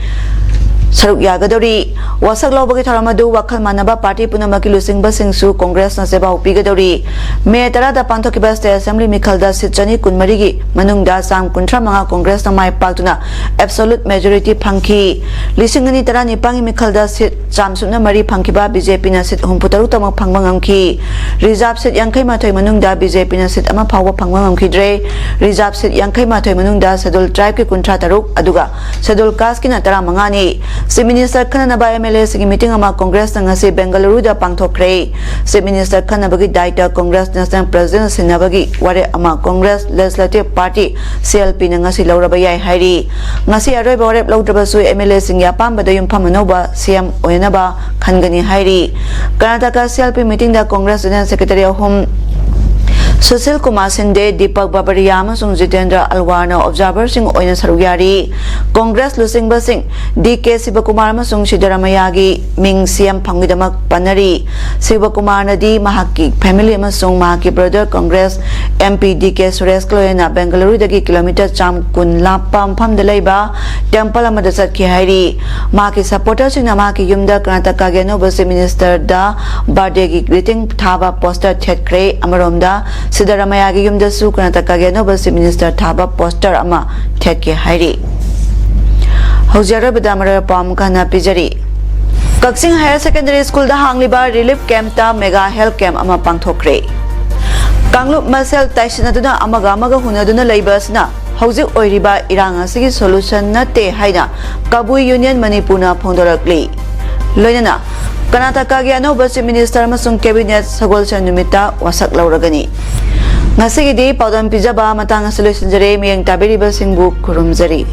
ꯁꯔꯨꯛ ꯌꯥꯒꯗꯧꯔꯤ꯫ ꯋꯥꯁꯛ ꯂꯧꯕꯒꯤ ꯊꯧꯔꯝ ꯑꯗꯨ ꯋꯥꯈꯜ ꯃꯥꯟꯅꯕ ꯄꯥꯔꯇꯤ ꯄꯨꯝꯅꯃꯛꯀꯤ ꯂꯨꯆꯤꯡꯕꯁꯤꯡꯁꯨ ꯀꯣꯡꯒ꯭ꯔꯦꯁꯅ ꯆꯦꯕꯥꯎ ꯄꯤꯒꯗꯧꯔꯤ꯫ ꯃꯦ ꯇꯔꯥꯗ ꯄꯥꯡꯊꯣꯛꯈꯤꯕ ꯁ꯭ꯇꯦꯠ ꯑꯦꯁꯦꯝꯕ꯭ꯂꯤ ꯃꯤꯈꯜꯗ ꯁꯤꯠ ꯆꯅꯤ ꯀꯨꯟꯃꯔꯤꯒꯤ ꯃꯅꯨꯡꯗ ꯆꯥꯝ ꯀꯨꯟꯊ꯭ꯔꯥ ꯃꯉꯥ ꯀꯣꯡꯒ꯭ꯔꯦꯁꯅ ꯃꯥꯏ ꯄꯥꯛꯇꯨꯅ ꯑꯦꯕꯁꯣꯂꯨꯠ ꯃꯦꯖꯣꯔꯤꯇꯤ ꯐꯪꯈꯤ꯫ ꯂꯤꯁꯤꯡ ꯑꯅꯤ ꯇꯔꯥꯅꯤꯄꯥꯟꯒꯤ ꯃꯤꯈꯜꯗ ꯁꯤꯠ ꯆꯥꯝ ꯁꯨꯞꯅ ꯃꯔꯤ ꯐꯪꯈꯤꯕ ꯕꯤ ꯖꯦ ꯄꯤꯅ ꯁꯤꯠ ꯍꯨꯝꯐꯨ ꯇꯔꯨꯛꯇꯃꯛ ꯐꯪꯕ ꯉꯝꯈꯤ꯫ ꯔꯤꯖꯥꯔꯚ ꯁꯤꯠ ꯌꯥꯡꯈꯩ ꯃꯥꯊꯣꯏ ꯃꯅꯨꯡꯗ ꯕꯤ ꯖꯦ ꯄꯤꯅ ꯁꯤꯠ ꯑꯃ ꯐꯥꯎꯕ ꯐꯪꯕ ꯉꯝꯈꯤꯗ꯭ꯔꯦ꯫ ꯔꯤꯖꯥꯔꯚ ꯁꯤꯠ ꯌꯥꯡꯈꯩ ꯃꯥꯊꯣꯏ ꯃꯅꯨꯡꯗ ꯁꯦꯗꯨꯜ ꯇ꯭ꯔꯥꯏꯕꯀꯤ ꯀꯨꯟꯊ꯭ꯔꯥ ꯇꯔꯨꯛ, ꯑꯗꯨꯒ ꯁꯦꯗꯨꯜ ꯀꯥꯁꯀꯤꯅ ꯇꯔꯥ ꯃꯉꯥꯅꯤ꯫ ꯆꯤꯐ ꯃꯤꯅꯤꯁꯇꯔ ꯈꯟꯅꯅꯕ ꯑꯦꯝ ꯑꯦꯜ ꯑꯦꯁꯤꯡꯒꯤ ꯃꯤꯇꯤꯡ ꯑꯃ ꯀꯣꯡꯒ꯭ꯔꯦꯁꯅ ꯉꯁꯤ ꯕꯦꯡꯒꯂꯨꯔꯨꯗ ꯄꯥꯡꯊꯣꯛꯈ꯭ꯔꯦ꯫ ꯆꯤꯐ ꯃꯤꯅꯤꯁꯇꯔ ꯈꯟꯅꯕꯒꯤ ꯗꯥꯏꯇ ꯀꯣꯡꯒ꯭ꯔꯦꯁ ꯅꯦꯁꯅꯦꯜ ꯄ꯭ꯔꯦꯁꯤꯗꯦꯟ ꯁꯤꯟꯅꯕꯒꯤ ꯋꯥꯔꯦꯞ ꯑꯃ Congress legislative party, C L ꯄꯤꯅ ꯉꯁꯤ ꯂꯧꯔꯕ ꯌꯥꯏ ꯍꯥꯏꯔꯤ꯫ ꯉꯁꯤ ꯑꯔꯣꯏꯕ ꯋꯥꯔꯦꯞ ꯂꯧꯗ꯭ꯔꯕꯁꯨ ꯑꯦꯝ ꯑꯦꯜ ꯑꯦꯁꯤꯡꯒꯤ ꯑꯄꯥꯝꯕꯗ ꯌꯨꯝꯐꯝ ꯑꯅꯧꯕ ꯁꯤ ꯑꯦꯝ ꯑꯣꯏꯅꯅꯕ ꯈꯟꯒꯅꯤ ꯍꯥꯏꯔꯤ꯫ ꯀꯔꯅꯥꯇꯀꯥ ꯁꯤ ꯑꯦꯜ ꯄꯤ ꯃꯤꯇꯤꯡꯗ ꯀꯣꯡꯒ꯭ꯔꯦꯁ ꯖꯦꯅꯔꯦꯜ ꯁꯦꯀ꯭ꯔꯦꯇꯔꯤ ꯑꯍꯨꯝ, ꯁꯨꯁꯤꯜ ꯀꯨꯃꯥꯔ ꯁꯤꯟꯗꯦ, ꯗꯤꯄꯛ ꯕꯥꯕꯔꯤꯌꯥ ꯑꯃꯁꯨꯡ ꯖꯤꯇꯦꯟꯗ꯭ꯔ ꯑꯜꯋꯥꯔꯅ ꯑꯣꯕꯖꯥꯔꯚꯔꯁꯤꯡ ꯑꯣꯏꯅ ꯁꯔꯨꯛ ꯌꯥꯔꯤ꯫ ꯀꯣꯡꯒ꯭ꯔꯦꯁ ꯂꯨꯆꯤꯡꯕꯁꯤꯡ ꯗꯤ ꯀꯦ ꯁꯤꯕꯀꯨꯃꯥꯔ ꯑꯃꯁꯨꯡ ꯁꯤꯗꯔꯥꯃꯌꯥꯒꯤ ꯃꯤꯡ ꯁꯤ ꯑꯦꯝ ꯐꯝꯒꯤꯗꯃꯛ ꯄꯟꯅꯔꯤ꯫ ꯁꯤꯕꯀꯨꯃꯥꯔꯅꯗꯤ ꯃꯍꯥꯛꯀꯤ ꯐꯦꯃꯤꯂꯤ ꯑꯃꯁꯨꯡ ꯃꯍꯥꯛꯀꯤ brother Congress M P D K ꯁꯨꯔꯦꯁꯀ ꯂꯣꯏꯅꯅ ꯕꯦꯡꯒꯂꯨꯔꯨꯗꯒꯤ ꯀꯤꯂꯣꯃꯤꯇꯔ ꯆꯥꯝ ꯀꯨꯟ ꯂꯥꯞꯄ ꯃꯐꯝꯗ ꯂꯩꯕ ꯇꯦꯝꯄꯜ ꯑꯃꯗ ꯆꯠꯈꯤ ꯍꯥꯏꯔꯤ꯫ ꯃꯍꯥꯛꯀꯤ ꯁꯄꯣꯔꯇꯔꯁꯤꯡꯅ ꯃꯍꯥꯛꯀꯤ ꯌꯨꯝꯗ ꯀꯔꯅꯥꯇꯀꯥꯒꯤ ꯑꯅꯧꯕ ꯆꯤꯐ ꯃꯤꯅꯤꯁꯇꯔꯗ ꯕꯥꯔꯗꯦꯒꯤ ꯒ꯭ꯔꯤꯇꯤꯡ ꯊꯥꯕ ꯄꯣꯁꯇꯔ ꯊꯦꯠꯈ꯭ꯔꯦ꯫ ꯑꯃꯔꯣꯝꯗ, ꯁꯤꯗꯔꯥꯃꯌꯥꯒꯤ ꯌꯨꯝꯗꯁꯨ ꯀꯔꯅꯥꯇꯀꯥꯒꯤ ꯑꯅꯧꯕ ꯆꯤꯐ ꯃꯤꯅꯤꯁꯇꯔ ꯊꯥꯕ ꯄꯣꯁꯇꯔ ꯑꯃ ꯊꯦꯠꯈꯤ ꯍꯥꯏꯔꯤ꯫ ꯍꯧꯖꯤꯛ ꯑꯔꯣꯏꯕꯗ ꯃꯔꯨꯑꯣꯏꯕ ꯄꯥꯎ ꯑꯃꯨꯛ ꯍꯟꯅ ꯄꯤꯖꯔꯤ꯫ ꯀꯛꯆꯤꯡ ꯍꯥꯌꯔ ꯁꯦꯀꯦꯟꯗꯔꯤ ꯁ꯭ꯀꯨꯜꯗ ꯍꯥꯡꯂꯤꯕ ꯔꯤꯂꯤꯐ ꯀꯦꯝꯞꯇ ꯃꯦꯒꯥ ꯍꯦꯜꯊ ꯀꯦꯝꯞ ꯑꯃ ꯄꯥꯡꯊꯣꯛꯈ꯭ꯔꯦ꯫ ꯀꯥꯡꯂꯨꯞ ꯃꯁꯦꯜ ꯇꯥꯏꯁꯤꯟꯅꯗꯨꯅ ꯑꯃꯒ ꯑꯃꯒ ꯍꯨꯟꯅꯗꯨꯅ ꯂꯩꯕ ꯑꯁꯤꯅ ꯍꯧꯖꯤꯛ ꯑꯣꯏꯔꯤꯕ ꯏꯔꯥꯡ ꯑꯁꯤꯒꯤ ꯁꯣꯂꯨꯁꯟ ꯅꯠꯇꯦ ꯍꯥꯏꯅ ꯀꯕꯨꯏ ꯌꯨꯅꯤꯌꯟ ꯃꯅꯤꯄꯨꯔꯅ ꯐꯣꯡꯗꯣꯔꯛꯂꯤ꯫ ꯂꯣꯏꯅꯅ ꯀꯔꯅꯥꯇꯀꯥꯒꯤ ꯑꯅꯧꯕ ꯆꯤꯐ ꯃꯤꯅꯤꯁꯇꯔ ꯑꯃꯁꯨꯡ ꯀꯦꯕꯤꯅꯦꯠ ꯁꯒꯣꯜꯁꯦꯟ ꯅꯨꯃꯤꯠꯇ ꯋꯥꯁꯛ ꯂꯧꯔꯒꯅꯤ꯫ ꯉꯁꯤꯒꯤꯗꯤ ꯄꯥꯎꯗꯝ ꯄꯤꯖꯕ ꯃꯇꯥꯡ ꯑꯁꯤ ꯂꯣꯏꯁꯤꯟꯖꯔꯦ꯫ ꯃꯤꯠꯌꯦꯡ ꯇꯥꯕꯤꯔꯤꯕꯁꯤꯡꯕꯨ ꯈꯨꯔꯨꯝꯖꯔꯤ꯫